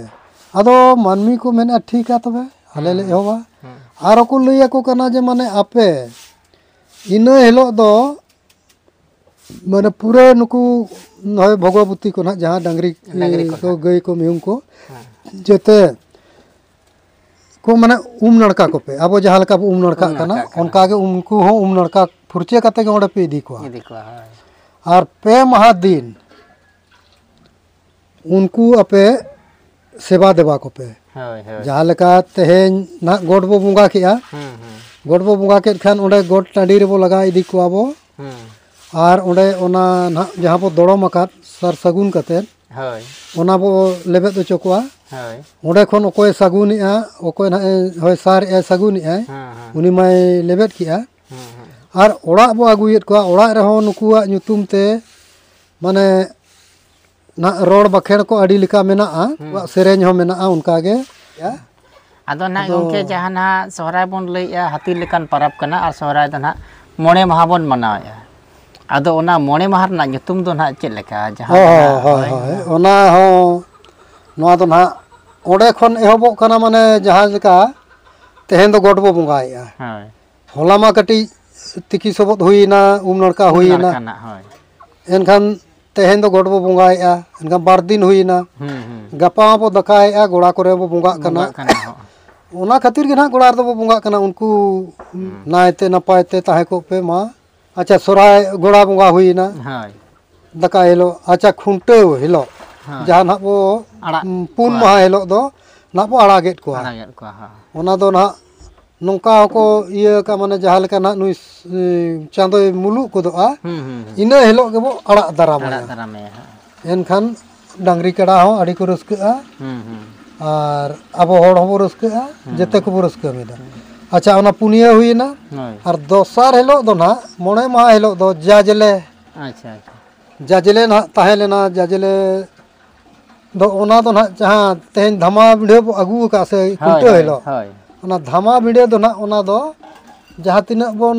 ᱟᱫᱚ ᱢᱟᱹᱱᱢᱤ ᱠᱚ ᱢᱮᱱᱟ, "ᱴᱷᱤᱠᱟ ᱛᱚᱵᱮ, ᱟᱞᱮ ᱞᱮ ᱦᱩᱸ, ᱮᱦᱚᱵᱟ᱾" ᱦᱩᱸ᱾ ᱟᱨᱚ ᱠᱚ ᱞᱟᱹᱭ ᱟᱠᱚ ᱠᱟᱱᱟ ᱡᱮ, ᱢᱟᱱᱮ, ᱟᱯᱮ ᱤᱱᱟᱹ ᱦᱤᱞᱳᱜ ᱫᱚ, ᱢᱟᱱᱮ, ᱯᱩᱨᱟᱹ ᱱᱩᱠᱩ ᱱᱚᱜᱼᱚᱭ ᱵᱷᱚᱜᱚᱵᱚᱛᱤ ᱠᱚ ᱱᱟᱦᱟᱜ, ᱡᱟᱦᱟᱸ ᱰᱟᱝᱨᱤ ᱰᱟᱝᱨᱤ ᱠᱚ ᱠᱚ, ᱱᱟᱦᱟᱜ᱾ ᱜᱟᱹᱭ ᱠᱚ, ᱢᱤᱦᱩ ᱠᱚ, ᱦᱮᱸ᱾ ᱡᱮᱛᱮ ᱠᱚ, ᱢᱟᱱᱮ, ᱩᱢ ᱱᱟᱲᱠᱟ ᱠᱚᱯᱮ, ᱟᱵᱚ ᱡᱟᱦᱟᱸ ᱞᱮᱠᱟ ᱵᱚ ᱩᱢ ᱱᱟᱲᱠᱟᱜ ᱩᱢ ᱠᱟᱱᱟ, ᱱᱟᱲᱠᱟᱜ ᱠᱟᱱᱟ᱾ ᱚᱱᱠᱟ ᱜᱮ ᱩᱱᱠᱩ ᱦᱚᱸ ᱩᱢ ᱱᱟᱲᱠᱟ ᱯᱷᱩᱨᱪᱟᱹ ᱠᱟᱛᱮ ᱜᱮ ᱚᱸᱰᱮ ᱯᱮ ᱤᱫᱤ ᱠᱚᱣᱟ᱾ ᱤᱫᱤ ᱠᱚᱣᱟ, ᱦᱳᱭ᱾ ᱟᱨ ᱯᱮ ᱢᱟᱦᱟ ᱫᱤᱱ ᱩᱱᱠᱩ ᱟᱯᱮ ᱥᱮᱵᱟ ᱫᱮᱵᱟ ᱠᱚᱯᱮ᱾ ᱦᱳᱭ, ᱦᱳᱭ᱾ ᱡᱟᱦᱟᱸ ᱞᱮᱠᱟ ᱛᱮᱦᱮᱧ ᱱᱟᱦᱟᱜ ᱜᱚᱴ ᱵᱚ ᱵᱚᱸᱜᱟ ᱠᱮᱜᱼᱟ, ᱦᱩᱸ, ᱦᱩᱸ᱾ ᱜᱚᱴ ᱵᱚ ᱵᱚᱸᱜᱟ ᱠᱮᱫ ᱠᱷᱟᱱ ᱚᱸᱰᱮ ᱜᱚᱴ ᱴᱟᱺᱰᱤ ᱨᱮᱵᱚ ᱞᱟᱜᱟ ᱤᱫᱤ ᱠᱚᱣᱟ ᱵᱚ᱾ ᱦᱩᱸ᱾ ᱟᱨ ᱚᱸᱰᱮ ᱚᱱᱟ ᱱᱟᱦᱟᱜ ᱡᱟᱦᱟᱸ ᱵᱚ ᱫᱚᱲᱚᱢ ᱟᱠᱟᱫ ᱥᱟᱨ ᱥᱟᱹᱜᱩᱱ ᱠᱟᱛᱮᱫ, ᱦᱳᱭ᱾ ᱚᱱᱟ ᱵᱚ ᱞᱮᱵᱮᱫ ᱦᱚᱪᱚ ᱠᱚᱣᱟ᱾ ᱦᱳᱭ᱾ ᱚᱸᱰᱮ ᱠᱷᱚᱱ ᱚᱠᱚᱭ ᱥᱟᱹᱜᱩᱱᱮᱜᱼᱟ, ᱚᱠᱚᱭ ᱱᱟᱦᱟᱜ ᱮ, ᱦᱳᱭ, ᱥᱟᱨᱮᱜᱼᱟᱭ, ᱥᱟᱹᱜᱩᱱᱮᱜᱼᱟᱭ, ᱦᱮᱸ, ᱦᱮᱸ᱾ ᱩᱱᱤ ᱢᱟᱭ ᱞᱮᱵᱮᱫ ᱠᱮᱜᱼᱟ᱾ ᱦᱮᱸ, ᱦᱮᱸ᱾ ᱟᱨ ᱚᱲᱟᱜ ᱵᱚ ᱟᱹᱜᱩᱭᱮᱫ ᱠᱚᱣᱟ, ᱚᱲᱟᱜ ᱨᱮᱦᱚᱸ ᱱᱩᱠᱩᱣᱟᱜ ᱧᱩᱛᱩᱢ ᱛᱮ, ᱢᱟᱱᱮ, ᱱᱟᱜ ᱨᱚᱲ ᱵᱟᱠᱷᱮᱲ ᱠᱚ ᱟᱹᱰᱤ ᱞᱮᱠᱟ ᱢᱮᱱᱟᱜᱼᱟ, ᱦᱩᱸ᱾ ᱩᱱᱠᱩᱣᱟᱜ ᱥᱮᱨᱮᱧ ᱦᱚᱸ ᱢᱮᱱᱟᱜᱼᱟ ᱚᱱᱠᱟ ᱜᱮ᱾ ᱟᱫᱚ ᱱᱟᱜ ᱟᱫᱚ ᱜᱚᱢᱠᱮ, ᱡᱟᱦᱟᱸ ᱱᱟᱜ ᱥᱚᱦᱨᱟᱭ ᱵᱚᱱ ᱞᱟᱹᱭᱮᱜᱼᱟ, ᱦᱟᱹᱛᱤ ᱞᱮᱠᱟᱱ ᱯᱚᱨᱚᱵᱽ ᱠᱟᱱᱟ, ᱟᱨ ᱥᱚᱦᱨᱟᱭ ᱫᱚ ᱱᱟᱜ ᱢᱚᱬᱮ ᱢᱟᱦᱟ ᱵᱚᱱ ᱢᱟᱱᱟᱣᱮᱜᱼᱟ᱾ ᱟᱫᱚ ᱚᱱᱟ ᱢᱚᱬᱮ ᱢᱟᱦᱟ ᱨᱮᱱᱟᱜ ᱧᱩᱛᱩᱢ ᱫᱚ ᱱᱟᱜ ᱪᱮᱫ ᱞᱮᱠᱟ? ᱡᱟᱦᱟᱸ ᱦᱳᱭ, ᱫᱚ ᱱᱟᱜ, ᱦᱳᱭ, ᱦᱳᱭ, ᱦᱳᱭ᱾ ᱦᱳᱭ᱾ ᱚᱱᱟ ᱦᱚᱸ, ᱱᱚᱣᱟ ᱫᱚ ᱱᱟᱜ ᱚᱸᱰᱮ ᱠᱷᱚᱱ ᱮᱦᱚᱵᱚᱜ ᱠᱟᱱᱟ, ᱢᱟᱱᱮ ᱡᱟᱦᱟᱸ ᱞᱮᱠᱟ ᱛᱮᱦᱮᱧ ᱫᱚ ᱜᱚᱰ ᱵᱚ ᱵᱚᱸᱜᱟᱭᱮᱜᱼᱟ᱾ ᱦᱳᱭ᱾ ᱦᱚᱞᱟ ᱢᱟ ᱠᱟᱹᱴᱤᱡ ᱛᱤᱠᱤ ᱥᱚᱵᱚᱫ ᱦᱩᱭᱮᱱᱟ, ᱩᱢ ᱱᱟᱲᱠᱟ ᱩᱢ ᱦᱩᱭᱮᱱᱟ᱾ ᱱᱟᱲᱠᱟ ᱱᱟᱜ, ᱦᱳᱭ᱾ ᱮᱱᱠᱷᱟᱱ ᱛᱮᱦᱮᱧ ᱫᱚ ᱜᱚᱰ ᱵᱚ ᱵᱚᱸᱜᱟᱭᱮᱜᱼᱟ, ᱮᱱᱠᱷᱟᱱ ᱵᱟᱨ ᱫᱤᱱ ᱦᱩᱭᱮᱱᱟ᱾ ᱦᱩᱸ, ᱦᱩᱸ᱾ ᱜᱟᱯᱟ ᱦᱚᱸ ᱵᱚ ᱫᱟᱠᱟᱭᱮᱜᱼᱟ, ᱜᱚᱲᱟ ᱠᱚᱨᱮ ᱵᱚ ᱵᱚᱸᱜᱟᱜ ᱠᱟᱱᱟ᱾ ᱵᱚᱸᱜᱟᱜ ᱠᱟᱱᱟ, ᱦᱚᱸ᱾ ᱚᱱᱟ ᱠᱷᱟᱹᱛᱤᱨ ᱜᱮ ᱱᱟᱜ ᱜᱚᱲᱟ ᱨᱮᱫᱚ ᱵᱚ ᱵᱚᱸᱜᱟᱜ ᱠᱟᱱᱟ, ᱩᱱᱠᱩ ᱦᱩᱸ᱾ ᱱᱟᱭᱛᱮ ᱱᱟᱯᱟᱭ ᱛᱮ ᱛᱟᱦᱮᱸ ᱠᱚᱜ ᱯᱮ ᱢᱟ᱾ ᱟᱪᱪᱷᱟ, ᱥᱚᱦᱨᱟᱭ ᱜᱚᱲᱟ ᱵᱚᱸᱜᱟ ᱦᱩᱭᱮᱱᱟ᱾ ᱦᱳᱭ᱾ ᱫᱟᱠᱟ ᱦᱤᱞᱳᱜ, ᱟᱪᱪᱷᱟ, ᱠᱷᱩᱱᱴᱟᱹᱣ ᱦᱤᱞᱳᱜ, ᱦᱳᱭ᱾ ᱡᱟᱦᱟᱸ ᱱᱟᱜ ᱵᱚ, ᱟᱲᱟᱜ ᱩᱢ, ᱯᱩᱱ ᱠᱚᱣᱟ᱾ ᱢᱟᱦᱟ ᱦᱤᱞᱳᱜ ᱫᱚ ᱱᱟᱜ ᱵᱚ ᱟᱲᱟᱜᱮᱫ ᱠᱚᱣᱟ᱾ ᱟᱲᱟᱜᱮᱫ ᱠᱚᱣᱟ, ᱦᱳᱭ᱾ ᱚᱱᱟ ᱫᱚ ᱱᱟᱜ ᱱᱚᱝᱠᱟ ᱦᱚᱸᱠᱚ ᱤᱭᱟᱹ ᱟᱠᱟᱫ, ᱢᱟᱱᱮ ᱡᱟᱦᱟᱸ ᱞᱮᱠᱟ ᱱᱟᱜ ᱱᱩᱭ ᱥ-, ᱮ, ᱪᱟᱸᱫᱚᱭ ᱢᱩᱞᱩᱜ ᱜᱚᱫᱚᱜᱼᱟ, ᱦᱩᱸ, ᱦᱩᱸ, ᱦᱩᱸ᱾ ᱤᱱᱟᱹ ᱦᱤᱞᱳᱜ ᱜᱮᱵᱚ ᱟᱲᱟᱜ ᱫᱟᱨᱟᱢᱟᱭᱟ᱾ ᱟᱲᱟᱜ ᱫᱟᱨᱟᱢᱮᱭᱟ, ᱦᱳᱭ᱾ ᱮᱱᱠᱷᱟᱱ ᱰᱟᱝᱨᱤ ᱠᱟᱰᱟ ᱦᱚᱸ ᱟᱹᱰᱤ ᱠᱚ ᱨᱟᱹᱥᱠᱟᱹᱜᱼᱟ᱾ ᱦᱩᱸ, ᱦᱩᱸ᱾ ᱟᱨ ᱟᱵᱚ ᱦᱚᱲ ᱦᱚᱸᱵᱚ ᱨᱟᱹᱥᱠᱟᱹᱜᱼᱟ, ᱦᱩᱸ᱾ ᱡᱮᱛᱮ ᱠᱚᱵᱚ ᱨᱟᱹᱥᱠᱟᱹ ᱢᱤᱫᱟ᱾ ᱦᱩᱸ᱾ ᱟᱪᱪᱷᱟ, ᱚᱱᱟ ᱯᱩᱱᱭᱟᱹ ᱦᱩᱭᱮᱱᱟ᱾ ᱦᱳᱭ᱾ ᱟᱨ ᱫᱚᱥᱟᱨ ᱦᱤᱞᱳᱜ ᱫᱚ ᱱᱟᱜ, ᱢᱚᱬᱮ ᱢᱟᱦᱟ ᱦᱤᱞᱳᱜ ᱫᱚ ᱡᱟᱡᱽᱞᱮ᱾ ᱟᱪᱪᱷᱟ, ᱟᱪᱪᱷᱟ᱾ ᱡᱟᱡᱽᱞᱮ ᱱᱟᱜ ᱛᱟᱦᱮᱸ ᱞᱮᱱᱟ, ᱡᱟᱡᱽᱞᱮ ᱫᱚ ᱚᱱᱟ ᱫᱚ ᱱᱟᱜ ᱡᱟᱦᱟᱸ ᱛᱮᱦᱮᱧ ᱫᱷᱟᱢᱟ ᱵᱷᱤᱰᱟᱹ ᱵᱚ ᱟᱹᱜᱩ ᱟᱠᱟᱫ ᱥᱮ ᱦᱳᱭ, ᱠᱷᱩᱱᱴᱟᱹᱣ ᱦᱳᱭ, ᱦᱤᱞᱳᱜ, ᱦᱳᱭ᱾ ᱚᱱᱟ ᱫᱷᱟᱢᱟ ᱵᱷᱤᱰᱟᱹ ᱫᱚ ᱱᱟᱜ ᱚᱱᱟ ᱫᱚ ᱡᱟᱦᱟᱸ ᱛᱤᱱᱟᱹᱜ ᱵᱚᱱ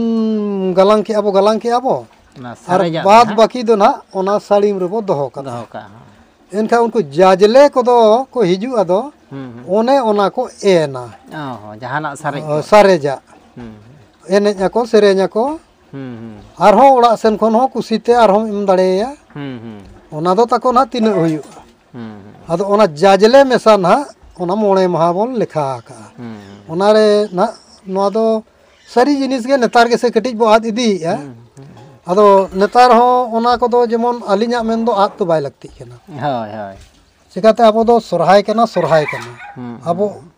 ᱜᱟᱞᱟᱝ ᱠᱮᱜᱼᱟ ᱵᱚ, ᱜᱟᱞᱟᱝ ᱠᱮᱜᱼᱟ ᱵᱚ, ᱚᱱᱟ ᱟᱨ ᱥᱟᱨᱮᱡᱟᱜ ᱫᱚ ᱵᱟᱫ ᱱᱟᱜ ᱵᱟᱹᱠᱤ ᱫᱚ ᱱᱟᱜ ᱚᱱᱟ ᱥᱟᱹᱲᱤᱢ ᱨᱮᱵᱚ ᱫᱚᱦᱚ ᱠᱟᱜᱼᱟ᱾ ᱫᱚᱦᱚ ᱠᱟᱜᱼᱟ, ᱦᱚᱸ᱾ ᱮᱱᱠᱷᱟᱱ ᱩᱱᱠᱩ ᱡᱟᱡᱽᱞᱮ ᱠᱚᱫᱚ ᱠᱚ ᱦᱤᱡᱩᱜᱼᱟ ᱫᱚ, ᱦᱩᱸ, ᱦᱩᱸ᱾ ᱚᱱᱮ ᱚᱱᱟ ᱠᱚ ᱮᱱᱟ᱾ ᱚ ᱦᱚᱸ, ᱡᱟᱦᱟᱱᱟᱜ ᱥᱟᱨᱮᱡ ᱚ, ᱠᱚ᱾ ᱥᱟᱨᱮᱡᱟᱜ᱾ ᱦᱩᱸ, ᱦᱩᱸ᱾ ᱮᱱᱮᱡ ᱟᱠᱚ, ᱥᱮᱨᱮᱧ ᱟᱠᱚ᱾ ᱦᱩᱸ, ᱦᱩᱸ᱾ ᱟᱨᱦᱚᱸ ᱚᱲᱟᱜ ᱥᱮᱱ ᱠᱷᱚᱱ ᱦᱚᱸ ᱠᱩᱥᱤᱛᱮ ᱟᱨᱦᱚᱸᱢ ᱮᱢ ᱫᱟᱲᱮᱭᱟᱭᱟ᱾ ᱦᱩᱸ, ᱦᱩᱸ᱾ ᱚᱱᱟ ᱫᱚ ᱛᱟᱠᱚ ᱱᱟᱦᱟᱜ ᱛᱤᱱᱟᱹᱜ ᱦᱩᱭᱩᱜᱼᱟ᱾ ᱦᱩᱸ, ᱦᱩᱸ᱾ ᱟᱫᱚ ᱚᱱᱟ ᱡᱟᱡᱽᱞᱮ ᱢᱮᱥᱟ ᱱᱟᱦᱟᱜ ᱚᱱᱟ ᱢᱚᱬᱮ ᱢᱟᱦᱟ ᱵᱚᱱ ᱞᱮᱠᱷᱟ ᱟᱠᱟᱜᱼᱟ᱾ ᱦᱩᱸ, ᱦᱩᱸ᱾ ᱚᱱᱟᱨᱮ ᱱᱟᱦᱟᱜ ᱱᱚᱣᱟ ᱫᱚ ᱥᱟᱹᱨᱤ ᱡᱤᱱᱤᱥ ᱜᱮ, ᱱᱮᱛᱟᱨ ᱜᱮᱥᱮ ᱠᱟᱹᱴᱤᱡ ᱵᱚ ᱟᱫ ᱤᱫᱤᱭᱮᱫᱼᱟ᱾ ᱦᱩᱸ, ᱦᱩᱸ, ᱦᱩᱸ᱾ ᱟᱫᱚ ᱱᱮᱛᱟᱨ ᱦᱚᱸ ᱚᱱᱟ ᱠᱚᱫᱚ ᱡᱮᱢᱚᱱ ᱟᱹᱞᱤᱧᱟᱜ ᱢᱮᱱ ᱫᱚ ᱟᱫ ᱫᱚ ᱵᱟᱭ ᱞᱟᱹᱠᱛᱤᱜ ᱠᱟᱱᱟ᱾ ᱦᱳᱭ, ᱦᱳᱭ᱾ ᱪᱤᱠᱟᱹᱛᱮ ᱟᱵᱚ ᱫᱚ ᱥᱚᱨᱦᱟᱭ ᱠᱟᱱᱟ, ᱥᱚᱨᱦᱟᱭ ᱠᱟᱱᱟ᱾ ᱦᱩᱸ, ᱟᱵᱚ ᱦᱩᱸ᱾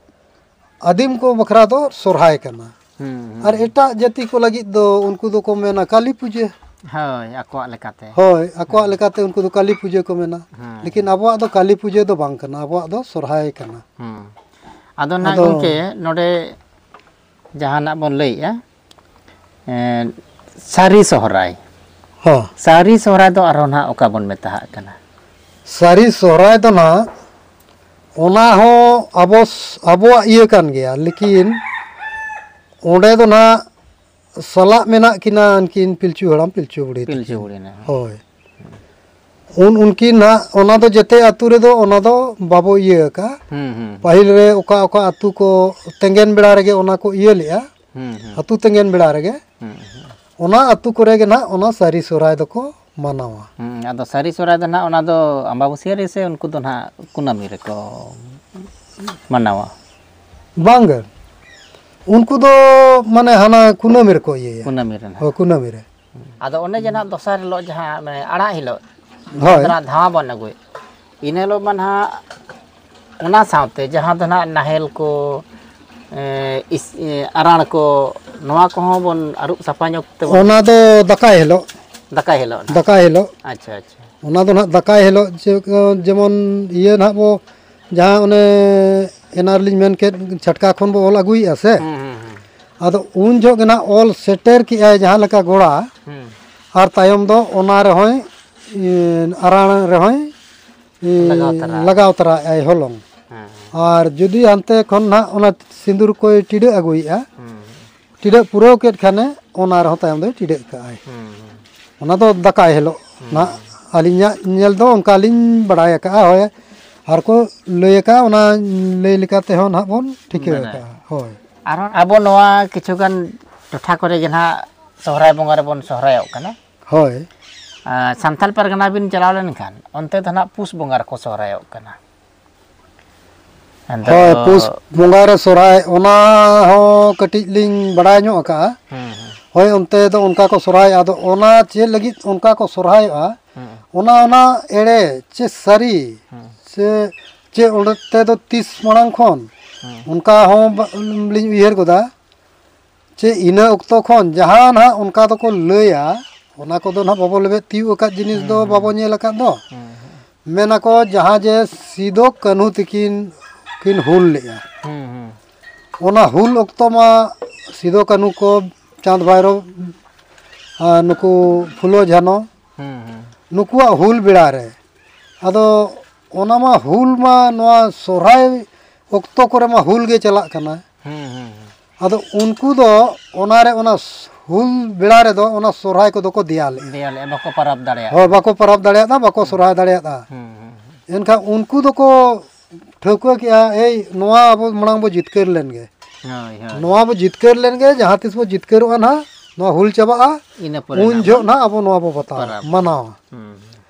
ᱟᱹᱫᱤᱢ ᱠᱚ ᱵᱟᱠᱷᱨᱟ ᱫᱚ ᱥᱚᱨᱦᱟᱭ ᱠᱟᱱᱟ᱾ ᱦᱩᱸ, ᱦᱩᱸ, ᱟᱨ ᱦᱩᱸ᱾ ᱮᱴᱟᱜ ᱡᱟᱹᱛᱤ ᱠᱚ ᱞᱟᱹᱜᱤᱫ ᱫᱚ ᱩᱱᱠᱩ ᱫᱚᱠᱚ ᱢᱮᱱᱟ ᱠᱟᱹᱞᱤ ᱯᱩᱡᱟᱹ᱾ ᱦᱳᱭ, ᱟᱠᱚᱣᱟᱜ ᱞᱮᱠᱟᱛᱮ᱾ ᱦᱳᱭ, ᱟᱠᱚᱣᱟᱜ ᱞᱮᱠᱟᱛᱮ ᱩᱱᱠᱩ ᱫᱚ ᱠᱟᱹᱞᱤ ᱯᱩᱡᱟᱹ ᱠᱚ ᱢᱮᱱᱟ᱾ ᱦᱮᱸ᱾ ᱞᱮᱠᱤᱱ ᱟᱵᱚᱣᱟᱜ ᱫᱚ ᱠᱟᱹᱞᱤ ᱯᱩᱡᱟᱹ ᱫᱚ ᱵᱟᱝ ᱠᱟᱱᱟ, ᱟᱵᱚᱣᱟᱜ ᱫᱚ ᱥᱚᱨᱦᱟᱭ ᱠᱟᱱᱟ᱾ ᱦᱮᱸ᱾ ᱟᱫᱚ ᱱᱟᱜ ᱟᱫᱚ ᱜᱚᱢᱠᱮ, ᱱᱚᱰᱮ ᱡᱟᱦᱟᱱᱟᱜ ᱵᱚᱱ ᱞᱟᱹᱭᱮᱜᱼᱟ, ᱮᱸ, ᱥᱟᱹᱨᱤ ᱥᱚᱦᱨᱟᱭ᱾ ᱦᱚᱸ᱾ ᱥᱟᱹᱨᱤ ᱥᱚᱦᱨᱟᱭ ᱫᱚ ᱟᱨᱦᱚᱸ ᱱᱟᱜ ᱚᱠᱟ ᱵᱚᱱ ᱢᱮᱛᱟᱦᱟᱜ ᱠᱟᱱᱟ? ᱥᱟᱹᱨᱤ ᱥᱚᱦᱨᱟᱭ ᱫᱚ ᱱᱟᱜ ᱚᱱᱟ ᱦᱚᱸ ᱟᱵᱚ, ᱟᱵᱚᱣᱟᱜ ᱤᱭᱟᱹ ᱠᱟᱱ ᱜᱮᱭᱟ, ᱞᱮᱠᱤᱱ ᱚᱸᱰᱮ ᱫᱚ ᱱᱟᱜ ᱥᱟᱞᱟᱜ ᱢᱮᱱᱟᱜ ᱠᱤᱱᱟ ᱩᱱᱠᱤᱱ ᱯᱤᱞᱪᱩ ᱦᱟᱲᱟᱢ, ᱯᱤᱞᱪᱩ ᱵᱩᱲᱦᱤ ᱯᱤᱞᱪᱩ ᱛᱟᱹᱠᱤᱱ᱾ ᱵᱩᱲᱦᱤ ᱱᱟᱜ᱾ ᱦᱳᱭ᱾ ᱩᱱ ᱩᱱᱠᱤᱱ ᱱᱟᱜ ᱚᱱᱟ ᱫᱚ ᱡᱮᱛᱮ ᱟᱹᱛᱩ ᱨᱮᱫᱚ ᱚᱱᱟ ᱫᱚ ᱵᱟᱵᱚ ᱤᱭᱟᱹ ᱟᱠᱟᱫᱼᱟ᱾ ᱦᱩᱸ, ᱦᱩᱸ᱾ ᱯᱟᱹᱦᱤᱞ ᱨᱮ ᱚᱠᱟ ᱚᱠᱟ ᱟᱹᱛᱩ ᱠᱚ ᱛᱮᱸᱜᱮᱱ ᱵᱮᱲᱟ ᱨᱮᱜᱮ ᱚᱱᱟ ᱠᱚ ᱤᱭᱟᱹ ᱞᱮᱫᱼᱟ, ᱦᱩᱸ, ᱦᱩᱸ᱾ ᱟᱹᱛᱩ ᱛᱮᱸᱜᱮᱱ ᱵᱮᱲᱟ ᱨᱮᱜᱮ, ᱦᱩᱸ, ᱦᱩᱸ᱾ ᱚᱱᱟ ᱟᱹᱛᱩ ᱠᱚᱨᱮ ᱜᱮ ᱱᱟᱜ ᱚᱱᱟ ᱥᱟᱹᱨᱤ ᱥᱚᱦᱨᱟᱭ ᱫᱚᱠᱚ ᱢᱟᱱᱟᱣᱟ᱾ ᱦᱩᱸ, ᱟᱫᱚ ᱥᱟᱹᱨᱤ ᱥᱚᱦᱨᱟᱭ ᱫᱚ ᱱᱟᱜ ᱚᱱᱟ ᱫᱚ ᱟᱢᱵᱟᱵᱟᱹᱥᱭᱟᱹ ᱨᱮ ᱥᱮ ᱩᱱᱠᱩ ᱫᱚ ᱱᱟᱜ ᱠᱩᱱᱟᱹᱢᱤ ᱨᱮᱠᱚ ᱢᱟᱱᱟᱣᱟ? ᱵᱟᱝ ᱜᱮ, ᱩᱱᱠᱩ ᱫᱚ ᱢᱟᱱᱮ ᱦᱟᱱᱟ ᱠᱩᱱᱟᱹᱢᱤ ᱨᱮᱠᱚ ᱤᱭᱟᱹᱭᱟ᱾ ᱠᱩᱱᱟᱹᱢᱤ ᱨᱮ ᱱᱟᱜ᱾ ᱦᱳᱭ, ᱠᱩᱱᱟᱹᱢᱤ ᱨᱮ᱾ ᱟᱫᱚ ᱚᱱᱮ ᱡᱮ ᱱᱟᱜ ᱫᱚᱥᱟᱨ ᱦᱤᱞᱳᱜ ᱡᱟᱦᱟᱸ ᱚᱱᱮ ᱟᱲᱟᱜ ᱦᱤᱞᱳᱜ, ᱦᱳᱭ᱾ ᱡᱟᱦᱟᱸ ᱫᱚ ᱱᱟᱜ ᱫᱷᱟᱣᱟ ᱵᱚᱱ ᱟᱹᱜᱩᱭᱮᱫ, ᱤᱱᱟᱹ ᱦᱤᱞᱳᱜ ᱢᱟ ᱱᱟᱜ ᱚᱱᱟ ᱥᱟᱶᱛᱮ ᱡᱟᱦᱟᱸ ᱫᱚ ᱱᱟᱜ ᱱᱟᱦᱮᱞ ᱠᱚ, ᱮ, ᱤᱥ-, ᱮ, ᱟᱨᱟᱬ ᱠᱚ, ᱱᱚᱣᱟ ᱠᱚᱦᱚᱸ ᱵᱚᱱ ᱟᱹᱨᱩᱵ ᱥᱟᱯᱷᱟ ᱧᱚᱜ ᱛᱮᱵᱚᱱ ᱚᱱᱟ ᱫᱚ ᱫᱟᱠᱟᱭ ᱦᱤᱞᱳᱜ᱾ ᱫᱟᱠᱟᱭ ᱦᱤᱞᱳᱜ ᱱᱟᱜ᱾ ᱫᱟᱠᱟᱭ ᱦᱤᱞᱳᱜ᱾ ᱟᱪᱪᱷᱟ, ᱟᱪᱪᱷᱟ᱾ ᱚᱱᱟ ᱫᱚ ᱱᱟᱜ ᱫᱟᱠᱟᱭ ᱦᱤᱞᱳᱜ ᱡᱮ-, ᱡᱮᱢᱚᱱ ᱤᱭᱟᱹ ᱱᱟᱜ ᱵᱚ, ᱡᱟᱦᱟᱸ ᱚᱱᱮ ᱮᱱᱟ ᱨᱮᱞᱤᱧ ᱢᱮᱱ ᱠᱮᱫ, ᱪᱷᱟᱴᱠᱟ ᱠᱷᱚᱱ ᱵᱚ ᱚᱞ ᱟᱹᱜᱩᱭᱮᱫᱼᱟ ᱥᱮ, ᱦᱩᱸ, ᱦᱩᱸ, ᱦᱩᱸ᱾ ᱟᱫᱚ ᱩᱱ ᱡᱚᱦᱚᱜ ᱜᱮ ᱱᱟᱜ ᱚᱞ ᱥᱮᱴᱮᱨ ᱠᱮᱜᱼᱟᱭ ᱡᱟᱦᱟᱸ ᱞᱮᱠᱟ ᱜᱚᱲᱟ, ᱦᱩᱸ᱾ ᱟᱨ ᱛᱟᱭᱚᱢ ᱫᱚ ᱚᱱᱟ ᱨᱮᱦᱚᱸᱭ, ᱤᱭᱟᱹ, ᱟᱨᱟᱬ ᱨᱮᱦᱚᱸᱭ, ᱤᱭᱟᱹ, ᱞᱟᱜᱟᱣ ᱛᱚᱨᱟ᱾ ᱞᱟᱜᱟᱣ ᱛᱚᱨᱟᱜᱼᱟᱭ ᱦᱚᱞᱚᱝ᱾ ᱦᱮᱸ, ᱦᱮᱸ᱾ ᱟᱨ ᱡᱩᱫᱤ ᱦᱟᱱᱛᱮ ᱠᱷᱚᱱ ᱱᱟᱜ ᱚᱱᱟ ᱥᱤᱸᱫᱩᱨ ᱠᱚᱭ ᱴᱤᱰᱟᱹᱜ ᱟᱹᱜᱩᱭᱮᱫᱼᱟ, ᱦᱩᱸ᱾ ᱴᱤᱰᱟᱹᱜ ᱯᱩᱨᱟᱹᱣ ᱠᱮᱫ ᱠᱷᱟᱱᱮ, ᱚᱱᱟ ᱨᱮᱦᱚᱸ ᱛᱟᱭᱚᱢ ᱫᱚᱭ ᱴᱤᱰᱟᱹᱜ ᱠᱟᱜᱼᱟᱭ᱾ ᱦᱩᱸ, ᱦᱩᱸ᱾ ᱚᱱᱟ ᱫᱚ ᱫᱟᱠᱟᱭ ᱦᱤᱞᱳᱜ ᱦᱩᱸ᱾ ᱱᱟᱜ ᱟᱹᱞᱤᱧᱟᱜ ᱧᱮᱞ ᱫᱚ ᱚᱱᱠᱟ ᱞᱤᱧ ᱵᱟᱲᱟᱭ ᱟᱠᱟᱜᱼᱟ, ᱦᱳᱭ, ᱟᱨ ᱠᱚ ᱞᱟᱹᱭ ᱟᱠᱟᱫᱼᱟ, ᱚᱱᱟ ᱞᱟᱹᱭ ᱞᱮᱠᱟ ᱛᱮᱦᱚᱸ ᱱᱟᱜ ᱵᱚᱱ ᱴᱷᱤᱠᱟᱹ ᱢᱟᱱᱮ, ᱟᱠᱟᱜᱼᱟ, ᱦᱳᱭ᱾ ᱟᱨᱦᱚᱸ ᱟᱵᱚ ᱱᱚᱣᱟ ᱠᱤᱪᱷᱩ ᱜᱟᱱ ᱴᱚᱴᱷᱟ ᱠᱚᱨᱮ ᱜᱮ ᱱᱟᱜ ᱥᱚᱦᱨᱟᱭ ᱵᱚᱸᱜᱟ ᱨᱮᱵᱚᱱ ᱥᱚᱦᱨᱟᱭᱚᱜ ᱠᱟᱱᱟ᱾ ᱦᱳᱭ᱾ ᱟᱨ ᱥᱟᱱᱛᱟᱲ ᱯᱟᱨᱜᱟᱱᱟ ᱵᱤᱱ ᱪᱟᱞᱟᱣ ᱞᱮᱱᱠᱷᱟᱱ, ᱚᱱᱛᱮ ᱫᱚ ᱱᱟᱜ ᱯᱩᱥ ᱵᱚᱸᱜᱟ ᱨᱮᱠᱚ ᱥᱚᱦᱨᱟᱭᱚᱜ ᱠᱟᱱᱟ᱾ ᱟᱫᱚ ᱦᱳᱭ, ᱯᱩᱥ ᱵᱚᱸᱜᱟ ᱨᱮ ᱥᱚᱦᱨᱟᱭ, ᱚᱱᱟ ᱦᱚᱸ ᱠᱟᱹᱴᱤᱡ ᱞᱤᱧ ᱵᱟᱲᱟᱭ ᱧᱚᱜ ᱟᱠᱟᱜᱼᱟ᱾ ᱦᱩᱸ, ᱦᱩᱸ᱾ ᱦᱳᱭ, ᱚᱱᱛᱮ ᱫᱚ ᱚᱱᱠᱟ ᱠᱚ ᱥᱚᱦᱨᱟᱭᱚᱜᱼᱟ᱾ ᱟᱫᱚ ᱚᱱᱟ ᱪᱮᱫ ᱞᱟᱹᱜᱤᱫ ᱚᱱᱠᱟ ᱠᱚ ᱥᱚᱦᱨᱟᱭᱚᱜᱼᱟ, ᱦᱩᱸ᱾ ᱚᱱᱟ, ᱚᱱᱟ ᱮᱲᱮ ᱪᱮ ᱥᱟᱹᱨᱤ, ᱦᱩᱸ᱾ ᱥᱮ ᱪᱮᱫ ᱚᱸᱰᱮ ᱛᱮᱫᱚ ᱛᱤᱥ ᱢᱟᱲᱟᱝ ᱠᱷᱚᱱ, ᱦᱩᱸ᱾ ᱚᱱᱠᱟ ᱦᱚᱸ ᱵᱟ-, ᱞᱤᱧ ᱩᱭᱦᱟᱹᱨ ᱜᱚᱫᱟ᱾ ᱪᱮ ᱤᱱᱟᱹ ᱚᱠᱛᱚ ᱠᱷᱚᱱ ᱡᱟᱦᱟᱸ ᱱᱟᱦᱟᱜ ᱚᱱᱠᱟ ᱫᱚᱠᱚ ᱞᱟᱹᱭᱟ, ᱚᱱᱟ ᱠᱚᱫᱚ ᱱᱟᱦᱟᱜ ᱵᱟᱵᱚ ᱞᱮᱵᱮᱫ ᱛᱤᱭᱳᱜ ᱟᱠᱟᱫ ᱡᱤᱱᱤᱥ ᱫᱚ, ᱦᱩᱸ, ᱦᱩᱸ᱾ ᱵᱟᱵᱚ ᱧᱮᱞ ᱟᱠᱟᱫ ᱫᱚ᱾ ᱦᱩᱸ, ᱦᱩᱸ᱾ ᱢᱮᱱᱟᱠᱚ ᱡᱟᱦᱟᱸ ᱡᱮ ᱥᱤᱫᱚ ᱠᱟᱹᱱᱦᱩ ᱛᱤᱠᱤᱱ ᱠᱤᱱ ᱦᱩᱞ ᱞᱮᱫᱼᱟ, ᱦᱩᱸ, ᱦᱩᱸ᱾ ᱚᱱᱟ ᱦᱩᱞ ᱚᱠᱛᱚ ᱢᱟ ᱥᱤᱫᱚ ᱠᱟᱹᱱᱦᱩ ᱠᱚ, ᱪᱟᱸᱫᱽ ᱵᱷᱟᱭᱨᱳ, ᱟᱨ ᱱᱩᱠᱩ ᱯᱷᱩᱞᱳ ᱡᱷᱟᱱᱚ, ᱦᱩᱸ, ᱦᱩᱸ᱾ ᱱᱩᱠᱩᱣᱟᱜ ᱦᱩᱞ ᱵᱮᱲᱟ ᱨᱮ, ᱟᱫᱚ ᱚᱱᱟ ᱢᱟ ᱦᱩᱞ ᱢᱟ ᱱᱚᱣᱟ ᱥᱚᱨᱦᱟᱭ ᱚᱠᱛᱚ ᱠᱚᱨᱮ ᱢᱟ ᱦᱩᱞ ᱜᱮ ᱪᱟᱞᱟᱜ ᱠᱟᱱᱟ᱾ ᱦᱩᱸ, ᱦᱩᱸ, ᱦᱩᱸ᱾ ᱟᱫᱚ ᱩᱱᱠᱩ ᱫᱚ ᱚᱱᱟᱨᱮ, ᱚᱱᱟ ᱦᱩᱞ ᱵᱮᱲᱟ ᱨᱮᱫᱚ ᱚᱱᱟ ᱥᱚᱨᱦᱟᱭ ᱠᱚᱫᱚ ᱠᱚ ᱫᱮᱭᱟᱞᱮᱜᱼᱟ᱾ ᱫᱮᱭᱟᱞᱮᱜᱼᱟ, ᱵᱟᱠᱚ ᱯᱟᱨᱟᱵᱽ ᱫᱟᱲᱮᱭᱟᱜᱼᱟ᱾ ᱦᱳᱭ, ᱵᱟᱠᱚ ᱯᱟᱨᱟᱵᱽ ᱫᱟᱲᱮᱭᱟᱜᱼᱟ, ᱵᱟᱠᱚ ᱥᱚᱨᱦᱟᱭ ᱫᱟᱲᱮᱭᱟᱜᱼᱟ᱾ ᱦᱩᱸ, ᱦᱩᱸ, ᱦᱩᱸ᱾ ᱮᱱᱠᱷᱟᱱ ᱩᱱᱠᱩ ᱫᱚᱠᱚ ᱴᱷᱟᱹᱣᱠᱟᱹ ᱠᱮᱜᱼᱟ, ᱮᱭ, ᱱᱚᱣᱟ ᱟᱵᱚ ᱢᱟᱲᱟᱝ ᱵᱚ ᱡᱤᱛᱠᱟᱹᱨ ᱞᱮᱱ ᱜᱮ᱾ ᱦᱳᱭ, ᱦᱳᱭ᱾ ᱱᱚᱣᱟ ᱵᱚ ᱡᱤᱛᱠᱟᱹᱨ ᱞᱮᱱ ᱜᱮ, ᱡᱟᱦᱟᱸ ᱛᱤᱥ ᱵᱚ ᱡᱤᱛᱠᱟᱹᱨᱚᱜᱼᱟ ᱱᱟᱦᱟᱜ, ᱱᱚᱣᱟ ᱦᱩᱞ ᱪᱟᱵᱟᱜᱼᱟ, ᱤᱱᱟᱹ ᱯᱚᱨᱮ ᱩᱱ ᱱᱟᱦᱟᱜ ᱡᱚᱦᱚᱜ ᱵᱚᱱ ᱱᱟᱦᱟᱜ ᱟᱵᱚ ᱱᱚᱣᱟ ᱵᱚ ᱵᱟᱛᱟᱣᱟ, ᱯᱟᱨᱟᱵᱽ᱾ ᱢᱟᱱᱟᱣᱟ᱾ ᱦᱩᱸ, ᱦᱩᱸ᱾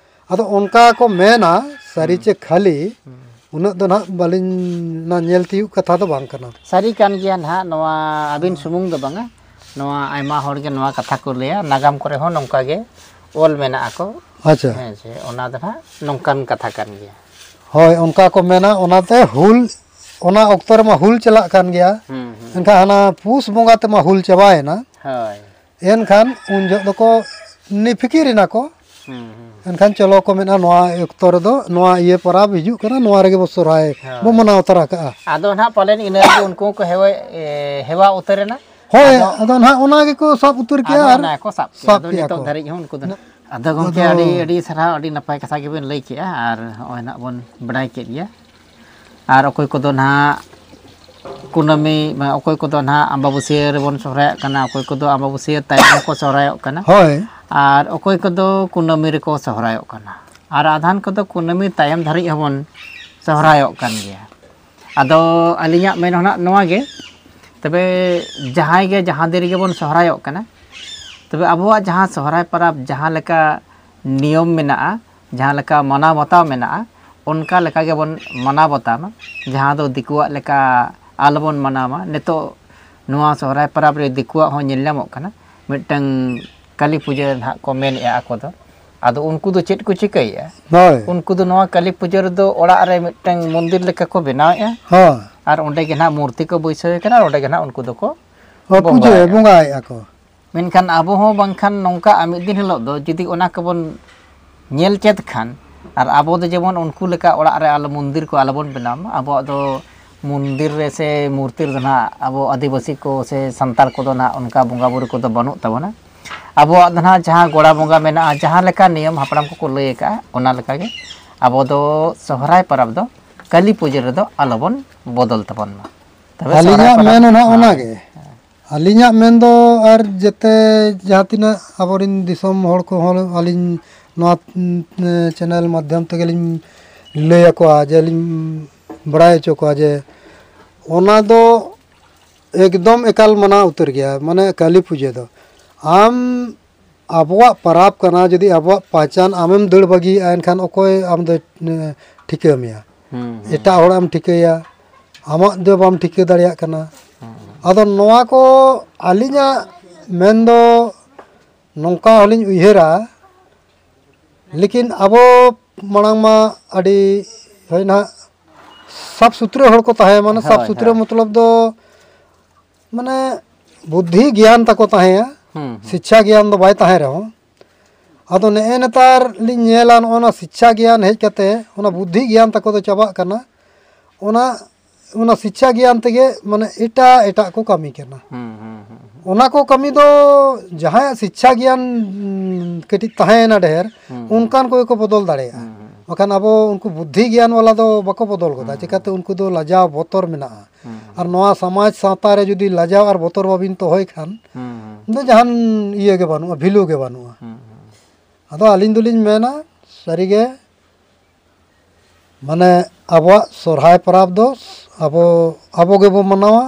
ᱟᱫᱚ ᱚᱱᱠᱟ ᱠᱚ ᱢᱮᱱᱟ, ᱥᱟᱹᱨᱤ ᱦᱩᱸ᱾ ᱪᱮ ᱠᱷᱟᱹᱞᱤ, ᱦᱩᱸ᱾ ᱩᱱᱟᱹᱜ ᱫᱚ ᱱᱟᱦᱟᱜ ᱵᱟᱹᱞᱤᱧ, ᱚᱱᱟ ᱧᱮᱞ ᱛᱤᱭᱳᱜ ᱠᱟᱛᱷᱟ ᱫᱚ ᱵᱟᱝ ᱠᱟᱱᱟ᱾ ᱥᱟᱹᱨᱤ ᱠᱟᱱ ᱜᱮᱭᱟ ᱱᱟᱦᱟᱜ, ᱱᱚᱣᱟ ᱟᱹᱵᱤᱱ ᱥᱩᱢᱩᱝ ᱫᱚ ᱵᱟᱝᱟ, ᱱᱚᱣᱟ ᱟᱭᱢᱟ ᱦᱚᱲ ᱜᱮ ᱱᱚᱣᱟ ᱠᱟᱛᱷᱟ ᱠᱚ ᱞᱟᱹᱭᱟ, ᱱᱟᱜᱟᱢ ᱠᱚᱨᱮ ᱦᱚᱸ ᱱᱚᱝᱠᱟ ᱜᱮ ᱚᱞ ᱢᱮᱱᱟᱜ ᱟᱠᱚ᱾ ᱟᱪᱪᱷᱟ᱾ ᱦᱮᱸ ᱥᱮ, ᱚᱱᱟ ᱫᱚ ᱱᱟᱦᱟᱜ ᱱᱚᱝᱠᱟᱱ ᱠᱟᱛᱷᱟ ᱠᱟᱱ ᱜᱮᱭᱟ᱾ ᱦᱳᱭ, ᱚᱱᱠᱟ ᱠᱚ ᱢᱮᱱᱟ, ᱚᱱᱟᱛᱮ ᱦᱩᱞ, ᱚᱱᱟ ᱚᱠᱛᱚ ᱨᱮᱢᱟ ᱦᱩᱞ ᱪᱟᱞᱟᱜ ᱠᱟᱱ ᱜᱮᱭᱟ᱾ ᱦᱩᱸ, ᱦᱩᱸ᱾ ᱮᱱᱠᱷᱟᱱ ᱦᱟᱱᱟ ᱯᱩᱥ ᱵᱚᱸᱜᱟ ᱛᱮᱢᱟ ᱦᱩᱞ ᱪᱟᱵᱟᱭᱮᱱᱟ᱾ ᱦᱳᱭ᱾ ᱮᱱᱠᱷᱟᱱ ᱩᱱ ᱡᱚᱦᱚᱜ ᱫᱚᱠᱚ ᱱᱤᱯᱷᱤᱠᱤᱨ ᱮᱱᱟ ᱠᱚ᱾ ᱦᱩᱸ, ᱦᱩᱸ᱾ ᱮᱱᱠᱷᱟᱱ ᱪᱚᱞᱚ ᱠᱚ ᱢᱮᱱᱟ, ᱱᱚᱣᱟ ᱚᱠᱛᱚ ᱨᱮᱫᱚ ᱱᱚᱣᱟ ᱤᱭᱟᱹ ᱯᱚᱨᱚᱵᱽ ᱦᱤᱡᱩᱜ ᱠᱟᱱᱟ, ᱱᱚᱣᱟ ᱨᱮᱜᱮ ᱵᱚ ᱥᱚᱨᱦᱟᱭ ᱵᱚ ᱦᱳᱭ᱾ ᱢᱟᱱᱟᱣ ᱛᱟᱨᱟ ᱠᱟᱜᱼᱟ᱾ ᱟᱫᱚ ᱱᱟᱦᱟᱜ ᱯᱟᱞᱮᱱ ᱤᱱᱟᱹ ᱨᱮᱜᱮ ᱩᱱᱠᱩ ᱦᱚᱸᱠᱚ ᱦᱮᱣᱟ, ᱮ, ᱦᱮᱣᱟ ᱩᱛᱟᱹᱨ ᱮᱱᱟ᱾ ᱦᱳᱭ, ᱟᱫᱚ ᱟᱫᱚ ᱱᱟᱦᱟᱜ ᱚᱱᱟ ᱜᱮᱠᱚ ᱥᱟᱵ ᱩᱛᱟᱹᱨ ᱠᱮᱜᱼᱟ ᱟᱫᱚ ᱟᱨ ᱚᱱᱟ ᱜᱮᱠᱚ ᱥᱟᱵ ᱠᱮᱜᱼᱟ᱾ ᱥᱟᱵ ᱟᱫᱚ ᱠᱮᱜᱼᱟ ᱱᱤᱛᱚᱜ ᱠᱚ᱾ ᱫᱷᱟᱹᱨᱤᱡ ᱦᱚᱸ ᱩᱱᱠᱩ ᱫᱚ ᱱᱟᱜ ᱱᱟᱜ ᱟᱫᱚ ᱜᱚᱢᱠᱮ, ᱟᱫᱚ ᱟᱹᱰᱤ, ᱟᱹᱰᱤ ᱥᱟᱨᱦᱟᱣ, ᱟᱹᱰᱤ ᱱᱟᱯᱟᱭ ᱠᱟᱛᱷᱟ ᱜᱮᱵᱮᱱ ᱞᱟᱹᱭ ᱠᱮᱜᱼᱟ᱾ ᱟᱨ ᱦᱚᱸᱜᱼᱚᱭ ᱱᱟᱜ ᱵᱚᱱ ᱵᱟᱰᱟᱭ ᱠᱮᱫ ᱜᱮᱭᱟ᱾ ᱟᱨ ᱚᱠᱚᱭ ᱠᱚᱫᱚ ᱱᱟᱦᱟᱜ ᱠᱩᱱᱟᱹᱢᱤ, ᱚᱠᱚᱭ ᱠᱚᱫᱚ ᱱᱟᱦᱟᱜ ᱟᱢᱵᱟᱵᱟᱹᱥᱭᱟᱹ ᱨᱮᱵᱚᱱ ᱥᱚᱦᱨᱟᱭᱚᱜ ᱠᱟᱱᱟ, ᱚᱠᱚᱭ ᱠᱚᱫᱚ ᱟᱢᱵᱟᱵᱟᱹᱥᱭᱟᱹ ᱛᱟᱭᱚᱢ ᱦᱚᱸᱠᱚ ᱥᱚᱦᱨᱟᱭᱚᱜ ᱠᱟᱱᱟ᱾ ᱦᱳᱭ᱾ ᱟᱨ ᱚᱠᱚᱭ ᱠᱚᱫᱚ ᱠᱩᱱᱟᱹᱢᱤ ᱨᱮᱠᱚ ᱥᱚᱦᱨᱟᱭᱚᱜ ᱠᱟᱱᱟ᱾ ᱟᱨ ᱟᱫᱷᱟᱱ ᱠᱚᱫᱚ ᱠᱩᱱᱟᱹᱢᱤ ᱛᱟᱭᱚᱢ ᱫᱷᱟᱹᱨᱤᱡ ᱦᱚᱸᱵᱚᱱ ᱥᱚᱦᱨᱟᱭᱚᱜ ᱠᱟᱱ ᱜᱮᱭᱟ᱾ ᱟᱫᱚ ᱟᱹᱞᱤᱧᱟᱜ ᱢᱮᱱ ᱦᱚᱸ ᱱᱟᱜ ᱱᱚᱣᱟ ᱜᱮ, ᱛᱚᱵᱮ ᱡᱟᱦᱟᱸᱭ ᱜᱮ ᱡᱟᱦᱟᱸ ᱫᱤᱱ ᱨᱮᱜᱮ ᱵᱚᱱ ᱥᱚᱦᱨᱟᱭᱚᱜ ᱠᱟᱱᱟ, ᱛᱚᱵᱮ ᱟᱵᱚᱣᱟᱜ ᱡᱟᱦᱟᱸ ᱥᱚᱦᱨᱟᱭ ᱯᱚᱨᱚᱵᱽ ᱡᱟᱦᱟᱸ ᱞᱮᱠᱟ ᱱᱤᱭᱚᱢ ᱢᱮᱱᱟᱜᱼᱟ, ᱡᱟᱦᱟᱸ ᱞᱮᱠᱟ ᱢᱟᱱᱟᱣ ᱵᱟᱛᱟᱣ ᱢᱮᱱᱟᱜᱼᱟ, ᱚᱱᱠᱟ ᱞᱮᱠᱟ ᱜᱮᱵᱚᱱ ᱢᱟᱱᱟᱣ ᱵᱟᱛᱟᱣ ᱢᱟ᱾ ᱡᱟᱦᱟᱸ ᱫᱚ ᱫᱤᱠᱩᱣᱟᱜ ᱞᱮᱠᱟ ᱟᱞᱚᱵᱚᱱ ᱢᱟᱱᱟᱣ ᱢᱟ᱾ ᱱᱤᱛᱚᱜ ᱱᱚᱣᱟ ᱥᱚᱦᱨᱟᱭ ᱯᱚᱨᱚᱵᱽ ᱨᱮ ᱫᱤᱠᱩᱣᱟᱜ ᱦᱚᱸ ᱧᱮᱞ ᱧᱟᱢᱚᱜ ᱠᱟᱱᱟ, ᱢᱤᱫᱴᱟᱝ ᱠᱟᱹᱞᱤ ᱯᱩᱡᱟᱹ ᱱᱟᱦᱟᱜ ᱠᱚ ᱢᱮᱱᱮᱜᱼᱟ ᱟᱠᱚ ᱫᱚ᱾ ᱟᱫᱚ ᱩᱱᱠᱩ ᱫᱚ ᱪᱮᱫ ᱠᱚ ᱪᱤᱠᱟᱹᱭᱮᱜᱼᱟ? ᱦᱳᱭ᱾ ᱩᱱᱠᱩ ᱫᱚ ᱱᱚᱣᱟ ᱠᱟᱹᱞᱤ ᱯᱩᱡᱟᱹ ᱨᱮᱫᱚ ᱚᱲᱟᱜ ᱨᱮ ᱢᱤᱫᱴᱟᱝ ᱢᱚᱱᱫᱤᱨ ᱞᱮᱠᱟ ᱠᱚ ᱵᱮᱱᱟᱣᱮᱜᱼᱟ᱾ ᱦᱳᱭ᱾ ᱟᱨ ᱚᱸᱰᱮ ᱜᱮ ᱱᱟᱦᱟᱜ ᱢᱩᱨᱛᱤ ᱠᱚ ᱵᱟᱹᱭᱥᱟᱹᱣ ᱠᱟᱱᱟ, ᱟᱨ ᱚᱸᱰᱮ ᱜᱮ ᱱᱟᱦᱟᱜ ᱩᱱᱠᱩ ᱫᱚᱠᱚ ᱦᱳᱭ, ᱯᱩᱡᱟᱹ, ᱵᱚᱸᱜᱟᱭᱟ᱾ ᱵᱚᱸᱜᱟᱭᱮᱜᱼᱟ ᱠᱚ᱾ ᱢᱮᱱᱠᱷᱟᱱ ᱟᱵᱚ ᱦᱚᱸ ᱵᱟᱝᱠᱷᱟᱱ ᱱᱚᱝᱠᱟ ᱟᱨ ᱢᱤᱫ ᱫᱤᱱ ᱦᱤᱞᱳᱜ ᱫᱚ ᱡᱩᱫᱤ ᱚᱱᱟ ᱠᱚᱵᱚᱱ ᱧᱮᱞ ᱪᱮᱫ ᱠᱷᱟᱱ, ᱟᱨ ᱟᱵᱚ ᱫᱚ ᱡᱮᱢᱚᱱ ᱩᱱᱠᱩ ᱞᱮᱠᱟ ᱚᱲᱟᱜ ᱨᱮ ᱟᱞᱚ ᱢᱚᱱᱫᱤᱨ ᱠᱚ ᱟᱞᱚᱵᱚᱱ ᱵᱮᱱᱟᱣ ᱢᱟ᱾ ᱟᱵᱚᱣᱟᱜ ᱫᱚ ᱢᱚᱱᱫᱤᱨ ᱨᱮ ᱥᱮ ᱢᱩᱨᱛᱤ ᱨᱮᱫᱚ ᱱᱟᱦᱟᱜ ᱟᱵᱚ ᱟᱹᱫᱤᱵᱟᱹᱥᱤ ᱠᱚ ᱥᱮ ᱥᱟᱱᱛᱟᱲ ᱠᱚᱫᱚ ᱱᱟᱦᱟᱜ ᱚᱱᱠᱟ ᱵᱚᱸᱜᱟ ᱵᱩᱨᱩ ᱠᱚᱫᱚ ᱵᱟᱹᱱᱩᱜ ᱛᱟᱵᱚᱱᱟ᱾ ᱟᱵᱚᱣᱟᱜ ᱫᱚ ᱱᱟᱦᱟᱜ ᱡᱟᱦᱟᱸ ᱜᱚᱲᱟ ᱵᱚᱸᱜᱟ ᱢᱮᱱᱟᱜᱼᱟ, ᱡᱟᱦᱟᱸ ᱞᱮᱠᱟ ᱱᱤᱭᱚᱢ ᱦᱟᱯᱲᱟᱢ ᱠᱚᱠᱚ ᱞᱟᱹᱭ ᱟᱠᱟᱫᱼᱟ, ᱚᱱᱟ ᱞᱮᱠᱟᱜᱮ ᱟᱵᱚ ᱫᱚ ᱥᱚᱦᱨᱟᱭ ᱯᱚᱨᱚᱵᱽ ᱫᱚ ᱠᱟᱹᱞᱤ ᱯᱩᱡᱟᱹ ᱨᱮᱫᱚ ᱟᱞᱚᱵᱚᱱ ᱵᱚᱫᱚᱞ ᱛᱟᱵᱚᱱ ᱢᱟ᱾ ᱛᱚᱵᱮ ᱥᱚᱦᱨᱟᱭ ᱟᱹᱞᱤᱧᱟᱜ ᱯᱚᱨᱚᱵᱽ ᱢᱮᱱ ᱦᱚᱸ ᱱᱟᱦᱟᱜ ᱦᱮᱸ᱾ ᱚᱱᱟᱜᱮ᱾ ᱟᱹᱞᱤᱧᱟᱜ ᱢᱮᱱ ᱫᱚ ᱟᱨ ᱡᱮᱛᱮ ᱡᱟᱦᱟᱸ ᱛᱤᱱᱟᱹᱜ ᱟᱵᱚᱨᱮᱱ ᱫᱤᱥᱚᱢ ᱦᱚᱲ ᱠᱚᱦᱚᱸ ᱟᱹᱞᱤᱧ ᱱᱚᱣᱟ, ᱩᱸ, ᱪᱮᱱᱮᱞ ᱢᱟᱫᱽᱫᱷᱚᱢ ᱛᱮᱜᱮ ᱞᱤᱧ ᱞᱟᱹᱭ ᱟᱠᱚᱣᱟ, ᱡᱮ ᱞᱤᱧ ᱵᱟᱲᱟᱭ ᱦᱚᱪᱚ ᱠᱚᱣᱟ ᱡᱮ ᱚᱱᱟ ᱫᱚ ᱮᱠᱫᱚᱢ ᱮᱠᱟᱞ ᱢᱟᱱᱟ ᱩᱛᱟᱹᱨ ᱜᱮᱭᱟ, ᱢᱟᱱᱮ ᱠᱟᱹᱞᱤ ᱯᱩᱡᱟᱹ ᱫᱚ᱾ ᱟᱢ ᱟᱵᱚᱣᱟᱜ ᱯᱟᱨᱟᱵᱽ ᱠᱟᱱᱟ, ᱡᱩᱫᱤ ᱟᱵᱚᱣᱟᱜ ᱯᱟᱦᱪᱟᱱ ᱟᱢᱮᱢ ᱫᱟᱹᱲ ᱵᱟᱹᱜᱤᱭᱮᱫᱼᱟ, ᱮᱱᱠᱷᱟᱱ ᱚᱠᱚᱭ ᱟᱢ ᱫᱚᱭ, ᱮ, ᱴᱷᱤᱠᱟᱹ ᱢᱮᱭᱟ? ᱦᱩᱸ, ᱦᱩᱸ᱾ ᱮᱴᱟᱜ ᱦᱚᱲᱟᱜ ᱮᱢ ᱴᱷᱤᱠᱟᱹᱭᱟ, ᱟᱢᱟᱜ ᱫᱚ ᱵᱟᱢ ᱴᱷᱤᱠᱟᱹ ᱫᱟᱲᱮᱭᱟᱜ ᱠᱟᱱᱟ᱾ ᱦᱩᱸ, ᱦᱩᱸ᱾ ᱟᱫᱚ ᱱᱚᱣᱟ ᱠᱚ ᱟᱹᱞᱤᱧᱟᱜ ᱢᱮᱱ ᱫᱚ ᱱᱚᱝᱠᱟ ᱦᱚᱸᱞᱤᱧ ᱩᱭᱦᱟᱹᱨᱟ, ᱞᱮᱠᱤᱱ ᱟᱵᱚ ᱢᱟᱲᱟᱝ ᱢᱟ ᱟᱹᱰᱤ ᱦᱳᱭ ᱱᱟᱦᱟᱜ ᱥᱟᱯ ᱥᱩᱛᱨᱟᱹ ᱦᱚᱲ ᱠᱚ ᱛᱟᱦᱮᱸ, ᱢᱟᱱᱮ ᱥᱟᱯ ᱦᱳᱭ, ᱥᱩᱛᱨᱟᱹ ᱦᱳᱭ᱾ ᱢᱚᱛᱞᱚᱵ ᱫᱚ ᱢᱟᱱᱮ ᱵᱩᱫᱽᱫᱷᱤ ᱜᱮᱭᱟᱱ ᱛᱟᱠᱚ ᱛᱟᱦᱮᱸᱭᱟ, ᱦᱩᱸ, ᱦᱩᱸ᱾ ᱥᱤᱪᱪᱷᱟ ᱜᱮᱭᱟᱱ ᱫᱚ ᱵᱟᱭ ᱛᱟᱦᱮᱸ ᱨᱮᱦᱚᱸ᱾ ᱟᱫᱚ ᱱᱮᱜᱼᱮ ᱱᱮᱛᱟᱨ ᱞᱤᱧ ᱧᱮᱞᱟ, ᱱᱚᱜᱼᱚ ᱱᱟ ᱥᱤᱪᱪᱷᱟ ᱜᱮᱭᱟᱱ ᱦᱮᱡ ᱠᱟᱛᱮ ᱚᱱᱟ ᱵᱩᱫᱽᱫᱷᱤ ᱜᱮᱭᱟᱱ ᱛᱟᱠᱚ ᱫᱚ ᱪᱟᱵᱟᱜ ᱠᱟᱱᱟ᱾ ᱚᱱᱟ, ᱚᱱᱟ ᱥᱤᱪᱪᱷᱟ ᱜᱮᱭᱟᱱ ᱛᱮᱜᱮ ᱢᱟᱱᱮ ᱮᱴᱟᱜ ᱮᱴᱟᱜ ᱠᱚ ᱠᱟᱹᱢᱤ ᱠᱟᱱᱟ᱾ ᱦᱩᱸ, ᱦᱩᱸ, ᱦᱩᱸ, ᱦᱩᱸ᱾ ᱚᱱᱟ ᱠᱚ ᱠᱟᱹᱢᱤ ᱫᱚ ᱡᱟᱦᱟᱸᱭᱟᱜ ᱥᱤᱪᱪᱷᱟ ᱜᱮᱭᱟᱱ, ᱩᱸ, ᱠᱟᱹᱴᱤᱡ ᱛᱟᱦᱮᱸᱭᱮᱱᱟ ᱰᱷᱮᱨ, ᱦᱩᱸ, ᱦᱩᱸ᱾ ᱚᱱᱠᱟᱱ ᱠᱚᱜᱮ ᱠᱚ ᱵᱚᱫᱚᱞ ᱫᱟᱲᱮᱭᱟᱜᱼᱟ᱾ ᱦᱩᱸ, ᱦᱩᱸ᱾ ᱵᱟᱠᱷᱟᱱ ᱟᱵᱚ ᱩᱱᱠᱩ ᱵᱩᱫᱽᱫᱷᱤ ᱜᱮᱭᱟᱱ ᱵᱟᱞᱟ ᱫᱚ ᱵᱟᱠᱚ ᱵᱚᱫᱚᱞ ᱜᱚᱫᱟ᱾ ᱦᱩᱸ, ᱪᱤᱠᱟᱹᱛᱮ ᱦᱩᱸ᱾ ᱩᱱᱠᱩ ᱫᱚ ᱞᱟᱡᱟᱣ ᱵᱚᱛᱚᱨ ᱢᱮᱱᱟᱜᱼᱟ᱾ ᱦᱩᱸ, ᱦᱩᱸ᱾ ᱟᱨ ᱱᱚᱣᱟ ᱥᱚᱢᱟᱡᱽ ᱥᱟᱶᱛᱟ ᱨᱮ ᱡᱩᱫᱤ ᱞᱟᱡᱟᱣ ᱟᱨ ᱵᱚᱛᱚᱨ ᱵᱟᱵᱤᱱ ᱫᱚᱦᱚᱭ ᱠᱷᱟᱱ ᱦᱩᱸ, ᱦᱩᱸ᱾ ᱫᱚ ᱡᱟᱦᱟᱱ ᱤᱭᱟᱹ ᱜᱮ ᱵᱟᱹᱱᱩᱜᱼᱟ, ᱵᱷᱮᱞᱩ ᱜᱮ ᱵᱟᱹᱱᱩᱜᱼᱟ᱾ ᱦᱩᱸ, ᱦᱩᱸ᱾ ᱟᱫᱚ ᱟᱹᱞᱤᱧ ᱫᱚᱞᱤᱧ ᱢᱮᱱᱟ, ᱥᱟᱹᱨᱤᱜᱮ ᱢᱟᱱᱮ ᱟᱵᱚᱣᱟᱜ ᱥᱚᱨᱦᱟᱭ ᱯᱚᱨᱚᱵᱽ ᱫᱚ ᱟᱵᱚ, ᱟᱵᱚ ᱜᱮᱵᱚ ᱢᱟᱱᱟᱣᱟ,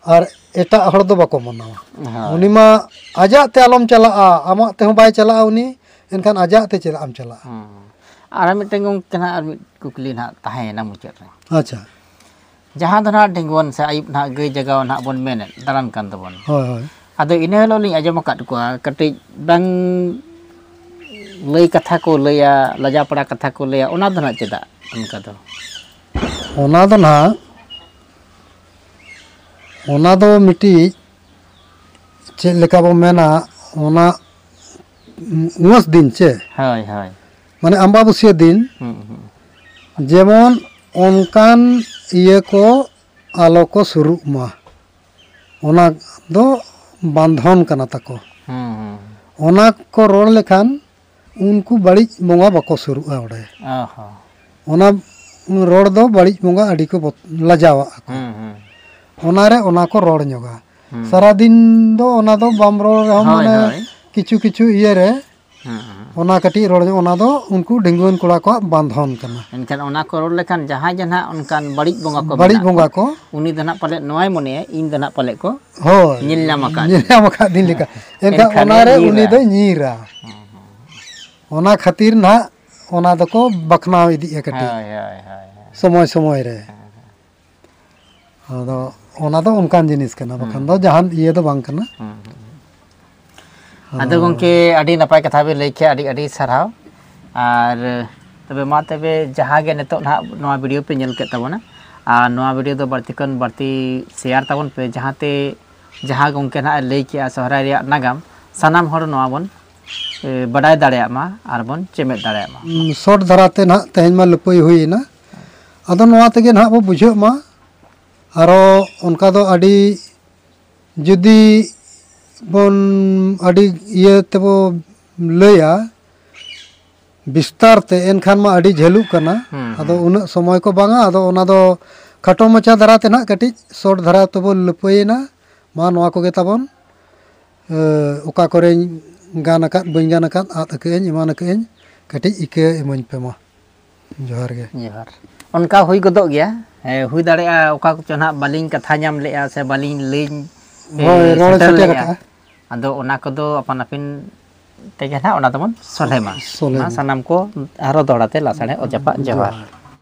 ᱟᱨ ᱮᱴᱟᱜ ᱦᱚᱲ ᱫᱚ ᱵᱟᱠᱚ ᱢᱟᱱᱟᱣᱟ᱾ ᱦᱳᱭ᱾ ᱩᱱᱤ ᱢᱟ ᱟᱡᱟᱜ ᱛᱮ ᱟᱞᱚᱢ ᱪᱟᱞᱟᱜᱼᱟ, ᱟᱢᱟᱜ ᱛᱮᱦᱚᱸ ᱵᱟᱭ ᱪᱟᱞᱟᱜᱼᱟ ᱩᱱᱤ, ᱮᱱᱠᱷᱟᱱ ᱟᱡᱟᱜ ᱛᱮ ᱪᱮᱫᱟᱜ ᱮᱢ ᱪᱟᱞᱟᱜᱼᱟ? ᱦᱩᱸ᱾ ᱟᱨ ᱢᱤᱫᱴᱮᱱ ᱜᱚᱢᱠᱮ ᱱᱟᱦᱟᱜ ᱟᱨ ᱢᱤᱫ ᱠᱩᱠᱞᱤ ᱱᱟᱦᱟᱜ ᱛᱟᱦᱮᱸᱭᱮᱱᱟ ᱢᱩᱪᱟᱹᱫ ᱨᱮ᱾ ᱟᱪᱪᱷᱟ᱾ ᱡᱟᱦᱟᱸ ᱫᱚ ᱱᱟᱦᱟᱜ ᱰᱷᱮᱸᱜᱩᱣᱟᱱ ᱥᱮ ᱟᱹᱭᱩᱵ ᱱᱟᱦᱟᱜ ᱜᱟᱹᱭ ᱡᱟᱜᱟᱣ ᱱᱟᱦᱟᱜ ᱵᱚᱱ ᱢᱮᱱᱮᱫ, ᱫᱟᱬᱟᱱ ᱠᱟᱱ ᱫᱚᱵᱚᱱ᱾ ᱦᱳᱭ, ᱦᱳᱭ᱾ ᱟᱫᱚ ᱤᱱᱟᱹ ᱦᱤᱞᱳᱜ ᱞᱤᱧ ᱟᱸᱡᱚᱢ ᱟᱠᱟᱫ ᱠᱚᱣᱟ, ᱠᱟᱹᱴᱤᱡ ᱵᱟᱝ ᱞᱟᱹᱭ ᱠᱟᱛᱷᱟ ᱠᱚ ᱞᱟᱹᱭᱟ, ᱞᱟᱡᱟᱯᱟᱲᱟ ᱠᱟᱛᱷᱟ ᱠᱚ ᱞᱟᱹᱭᱟ, ᱚᱱᱟ ᱫᱚ ᱱᱟᱦᱟᱜ ᱪᱮᱫᱟᱜ ᱚᱱᱠᱟ ᱫᱚ? ᱚᱱᱟ ᱫᱚ ᱱᱟᱦᱟᱜ, ᱚᱱᱟ ᱫᱚ ᱢᱤᱫᱴᱤᱡ ᱪᱮᱫ ᱞᱮᱠᱟ ᱵᱚ ᱢᱮᱱᱟ, ᱚᱱᱟ ᱩᱸᱥ ᱫᱤᱱ ᱪᱮ, ᱦᱳᱭ ᱦᱳᱭ ᱢᱟᱱᱮ ᱟᱢᱵᱟᱵᱟᱹᱥᱭᱟᱹ ᱫᱤᱱ, ᱦᱩᱸ ᱦᱩᱸ ᱡᱮᱢᱚᱱ ᱚᱱᱠᱟᱱ ᱤᱭᱟᱹ ᱠᱚ ᱟᱞᱚ ᱠᱚ ᱥᱩᱨᱩᱜ ᱢᱟ, ᱚᱱᱟ ᱫᱚ ᱵᱟᱱᱫᱷᱚᱱ ᱠᱟᱱᱟ ᱛᱟᱠᱚ᱾ ᱦᱩᱸ ᱦᱩᱸ ᱚᱱᱟ ᱠᱚ ᱨᱚᱲ ᱞᱮᱠᱷᱟᱱ ᱩᱱᱠᱩ ᱵᱟᱹᱲᱤᱡ ᱵᱚᱸᱜᱟ ᱵᱟᱠᱚ ᱥᱩᱨᱩᱜᱼᱟ ᱚᱸᱰᱮ᱾ ᱚ ᱦᱚᱸ ᱚᱱᱟ ᱨᱚᱲ ᱫᱚ ᱵᱟᱹᱲᱤᱡ ᱵᱚᱸᱜᱟ ᱟᱹᱰᱤ ᱠᱚ ᱵᱚᱛ- ᱞᱟᱡᱟᱣᱟᱜᱼᱟ ᱠᱚ᱾ ᱦᱩᱸ ᱦᱩᱸ ᱚᱱᱟᱨᱮ ᱚᱱᱟ ᱠᱚ ᱨᱚᱲ ᱧᱚᱜᱟ᱾ ᱦᱩᱸ ᱥᱟᱨᱟᱫᱤᱱ ᱫᱚ ᱚᱱᱟ ᱫᱚ ᱵᱟᱢ ᱨᱚᱲ ᱨᱮᱦᱚᱸ ᱦᱳᱭ ᱢᱟᱱᱮ ᱦᱳᱭ ᱠᱤᱪᱷᱩ ᱠᱤᱪᱷᱩ ᱤᱭᱟᱹᱨᱮ ᱦᱩᱸ ᱦᱩᱸ ᱚᱱᱟ ᱠᱟᱹᱴᱤᱡ ᱨᱚᱲ ᱧᱚᱜ, ᱚᱱᱟ ᱫᱚ ᱩᱱᱠᱩ ᱰᱷᱤᱸᱜᱩᱣᱟᱹᱱ ᱠᱚᱲᱟ ᱠᱚᱣᱟᱜ ᱵᱟᱱᱫᱷᱚᱱ ᱠᱟᱱᱟ᱾ ᱮᱱᱠᱷᱟᱱ ᱚᱱᱟ ᱠᱚ ᱨᱚᱲ ᱞᱮᱠᱷᱟᱱ ᱡᱟᱦᱟᱸᱭ ᱡᱟᱦᱟᱸ ᱚᱱᱠᱟᱱ ᱵᱟᱹᱲᱤᱡ ᱵᱚᱸᱜᱟ ᱠᱚ ᱵᱟᱹᱲᱤᱡ ᱢᱮᱱᱟᱜ ᱵᱚᱸᱜᱟ ᱠᱚᱣᱟ, ᱠᱚ ᱩᱱᱤ ᱫᱚ ᱱᱟᱜ ᱯᱟᱞᱮᱫ ᱱᱚᱣᱟᱭ ᱢᱚᱱᱮᱭᱟ ᱤᱧ ᱫᱚ ᱱᱟᱜ ᱯᱟᱞᱮᱫ ᱠᱚ ᱦᱳᱭ ᱧᱮᱞ ᱧᱟᱢ ᱟᱠᱟᱫ ᱧᱮᱞ ᱞᱤᱧᱟ᱾ ᱧᱟᱢ ᱟᱠᱟᱫ ᱫᱤᱱ ᱞᱮᱠᱟ᱾ ᱮᱱᱠᱷᱟᱱ ᱮᱱᱠᱷᱟᱱᱮ ᱚᱱᱟᱨᱮ ᱩᱱᱤ ᱧᱤᱨᱟ᱾ ᱫᱚᱭ ᱧᱤᱨᱟ᱾ ᱚᱱᱟ ᱠᱷᱟᱹᱛᱤᱨ ᱱᱟᱦᱟᱜ ᱚᱱᱟ ᱫᱚᱠᱚ ᱵᱟᱠᱷᱱᱟᱣ ᱤᱫᱤᱜᱼᱟ ᱠᱟᱹᱴᱤᱡ ᱦᱳᱭ ᱦᱳᱭ ᱦᱳᱭ ᱦᱳᱭ᱾ ᱥᱚᱢᱚᱭ ᱥᱚᱢᱚᱭ ᱨᱮ᱾ ᱟᱫᱚ ᱚᱱᱟ ᱫᱚ ᱚᱱᱠᱟᱱ ᱡᱤᱱᱤᱥ ᱠᱟᱱᱟ, ᱵᱟᱠᱷᱟᱱ ᱫᱚ ᱡᱟᱦᱟᱱ ᱤᱭᱟᱹ ᱫᱚ ᱵᱟᱝ ᱠᱟᱱᱟ᱾ ᱦᱩᱸ ᱦᱩᱸ ᱦᱩᱸ᱾ ᱟᱫᱚ ᱜᱚᱢᱠᱮ, ᱟᱹᱰᱤ ᱱᱟᱯᱟᱭ ᱠᱟᱛᱷᱟ ᱵᱮᱱ ᱞᱟᱹᱭ ᱠᱮᱜᱼᱟ, ᱟᱹᱰᱤ ᱟᱹᱰᱤ ᱥᱟᱨᱦᱟᱣ᱾ ᱟᱨ ᱛᱚᱵᱮ ᱢᱟ ᱛᱚᱵᱮ ᱡᱟᱦᱟᱸ ᱜᱮ ᱱᱤᱛᱚᱜ ᱱᱟᱦᱟᱜ ᱱᱚᱣᱟ ᱵᱷᱤᱰᱤᱭᱳ ᱯᱮ ᱧᱮᱞ ᱠᱮᱫ ᱛᱟᱵᱚᱱᱟ, ᱟᱨ ᱱᱚᱣᱟ ᱵᱷᱤᱰᱤᱭᱳ ᱫᱚ ᱵᱟᱹᱲᱛᱤ ᱠᱷᱚᱱ ᱵᱟᱹᱲᱛᱤ ᱥᱮᱭᱟᱨ ᱛᱟᱵᱚᱱ ᱯᱮ, ᱡᱟᱦᱟᱸᱛᱮ ᱡᱟᱦᱟᱸ ᱜᱚᱢᱠᱮ ᱱᱟᱦᱟᱜ ᱮ ᱞᱟᱹᱭ ᱠᱮᱜᱼᱟ ᱥᱚᱦᱨᱟᱭ ᱨᱮᱭᱟᱜ ᱱᱟᱜᱟᱢ, ᱥᱟᱱᱟᱢ ᱦᱚᱲ ᱱᱚᱣᱟ ᱵᱚᱱ ᱮ, ᱵᱟᱰᱟᱭ ᱫᱟᱲᱮᱭᱟᱜ ᱢᱟ ᱟᱨ ᱵᱚᱱ ᱪᱮᱢᱮᱫ ᱫᱟᱲᱮᱭᱟᱜ ᱢᱟ᱾ ᱥᱚᱨᱴ ᱫᱷᱟᱨᱟᱛᱮ ᱱᱟᱦᱟᱜ ᱛᱮᱦᱮᱧ ᱢᱟ ᱞᱟᱹᱯᱟᱹᱭ ᱦᱩᱭᱮᱱᱟ᱾ ᱟᱫᱚ ᱱᱚᱣᱟ ᱛᱮᱜᱮ ᱱᱟᱦᱟᱜ ᱵᱚ ᱵᱩᱡᱷᱟᱹᱜ ᱢᱟ᱾ ᱟᱨᱚ ᱚᱱᱠᱟ ᱫᱚ ᱟᱹᱰᱤ ᱡᱩᱫᱤ ᱵᱚᱱ ᱟᱹᱰᱤ ᱤᱭᱟᱹ ᱛᱮᱵᱚ ᱞᱟᱹᱭᱟ ᱵᱤᱥᱛᱟᱨ ᱛᱮ, ᱮᱱᱠᱷᱟᱱ ᱢᱟ ᱟᱹᱰᱤ ᱡᱷᱟᱹᱞᱩᱜ ᱠᱟᱱᱟ᱾ ᱦᱩᱸ, ᱟᱫᱚ ᱦᱩᱸ᱾ ᱩᱱᱟᱹᱜ ᱥᱚᱢᱚᱭ ᱠᱚ ᱵᱟᱝᱟ᱾ ᱟᱫᱚ ᱚᱱᱟ ᱫᱚ ᱠᱷᱟᱴᱚ ᱢᱟᱪᱷᱟ ᱫᱷᱟᱨᱟ ᱛᱮ ᱱᱟᱦᱟᱜ ᱠᱟᱹᱴᱤᱡ ᱥᱚᱨᱴ ᱫᱷᱟᱨᱟ ᱛᱮᱵᱚ ᱞᱟᱹᱯᱟᱹᱭᱮᱱᱟ᱾ ᱢᱟ ᱱᱚᱣᱟ ᱠᱚᱜᱮ ᱛᱟᱵᱚᱱ, ᱮ, ᱚᱠᱟ ᱠᱚᱨᱮᱧ ᱜᱟᱱ ᱟᱠᱟᱫ, ᱵᱟᱹᱧ ᱜᱟᱱ ᱟᱠᱟᱫ, ᱟᱫ ᱟᱠᱟᱫᱟᱹᱧ, ᱮᱢᱟᱱ ᱟᱠᱟᱫᱟᱹᱧ, ᱠᱟᱹᱴᱤᱡ ᱤᱠᱟᱹ ᱤᱢᱟᱹᱧ ᱯᱮ ᱢᱟ᱾ ᱡᱚᱦᱟᱨ ᱜᱮ᱾ ᱡᱚᱦᱟᱨ᱾ ᱚᱱᱠᱟ ᱦᱩᱭ ᱜᱚᱫᱚᱜ ᱜᱮᱭᱟ, ᱦᱮᱸ, ᱦᱩᱭ ᱫᱟᱲᱮᱭᱟᱜᱼᱟ ᱚᱠᱟ ᱠᱚᱪᱚ ᱱᱟᱦᱟᱜ ᱵᱟᱹᱞᱤᱧ ᱠᱟᱛᱷᱟ ᱧᱟᱢ ᱞᱮᱜᱼᱟ ᱥᱮ ᱵᱟᱹᱞᱤᱧ ᱞᱟᱹᱭ, ᱮ, ᱦᱳᱭ, ᱨᱚᱲ ᱥᱮᱴᱮᱨ ᱥᱮᱴᱮᱨ ᱞᱮᱜᱼᱟ᱾ ᱟᱠᱟᱫᱼᱟ᱾ ᱟᱫᱚ ᱚᱱᱟ ᱠᱚᱫᱚ ᱟᱯᱟᱱ ᱟᱹᱯᱤᱱ ᱛᱮᱜᱮ ᱱᱟᱦᱟᱜ ᱚᱱᱟ ᱫᱚᱵᱚᱱ ᱥᱚᱞᱦᱮ ᱢᱟ᱾ ᱥᱚᱞᱦᱮ ᱢᱟ ᱢᱟ᱾ ᱥᱟᱱᱟᱢ ᱠᱚ ᱟᱨᱦᱚᱸ ᱫᱚᱦᱲᱟ ᱛᱮ ᱞᱟᱥᱟᱲᱦᱮᱫ ᱚᱡᱟᱯᱟᱜ ᱡᱚᱦᱟᱨ᱾ ᱡᱚᱦᱟᱨ᱾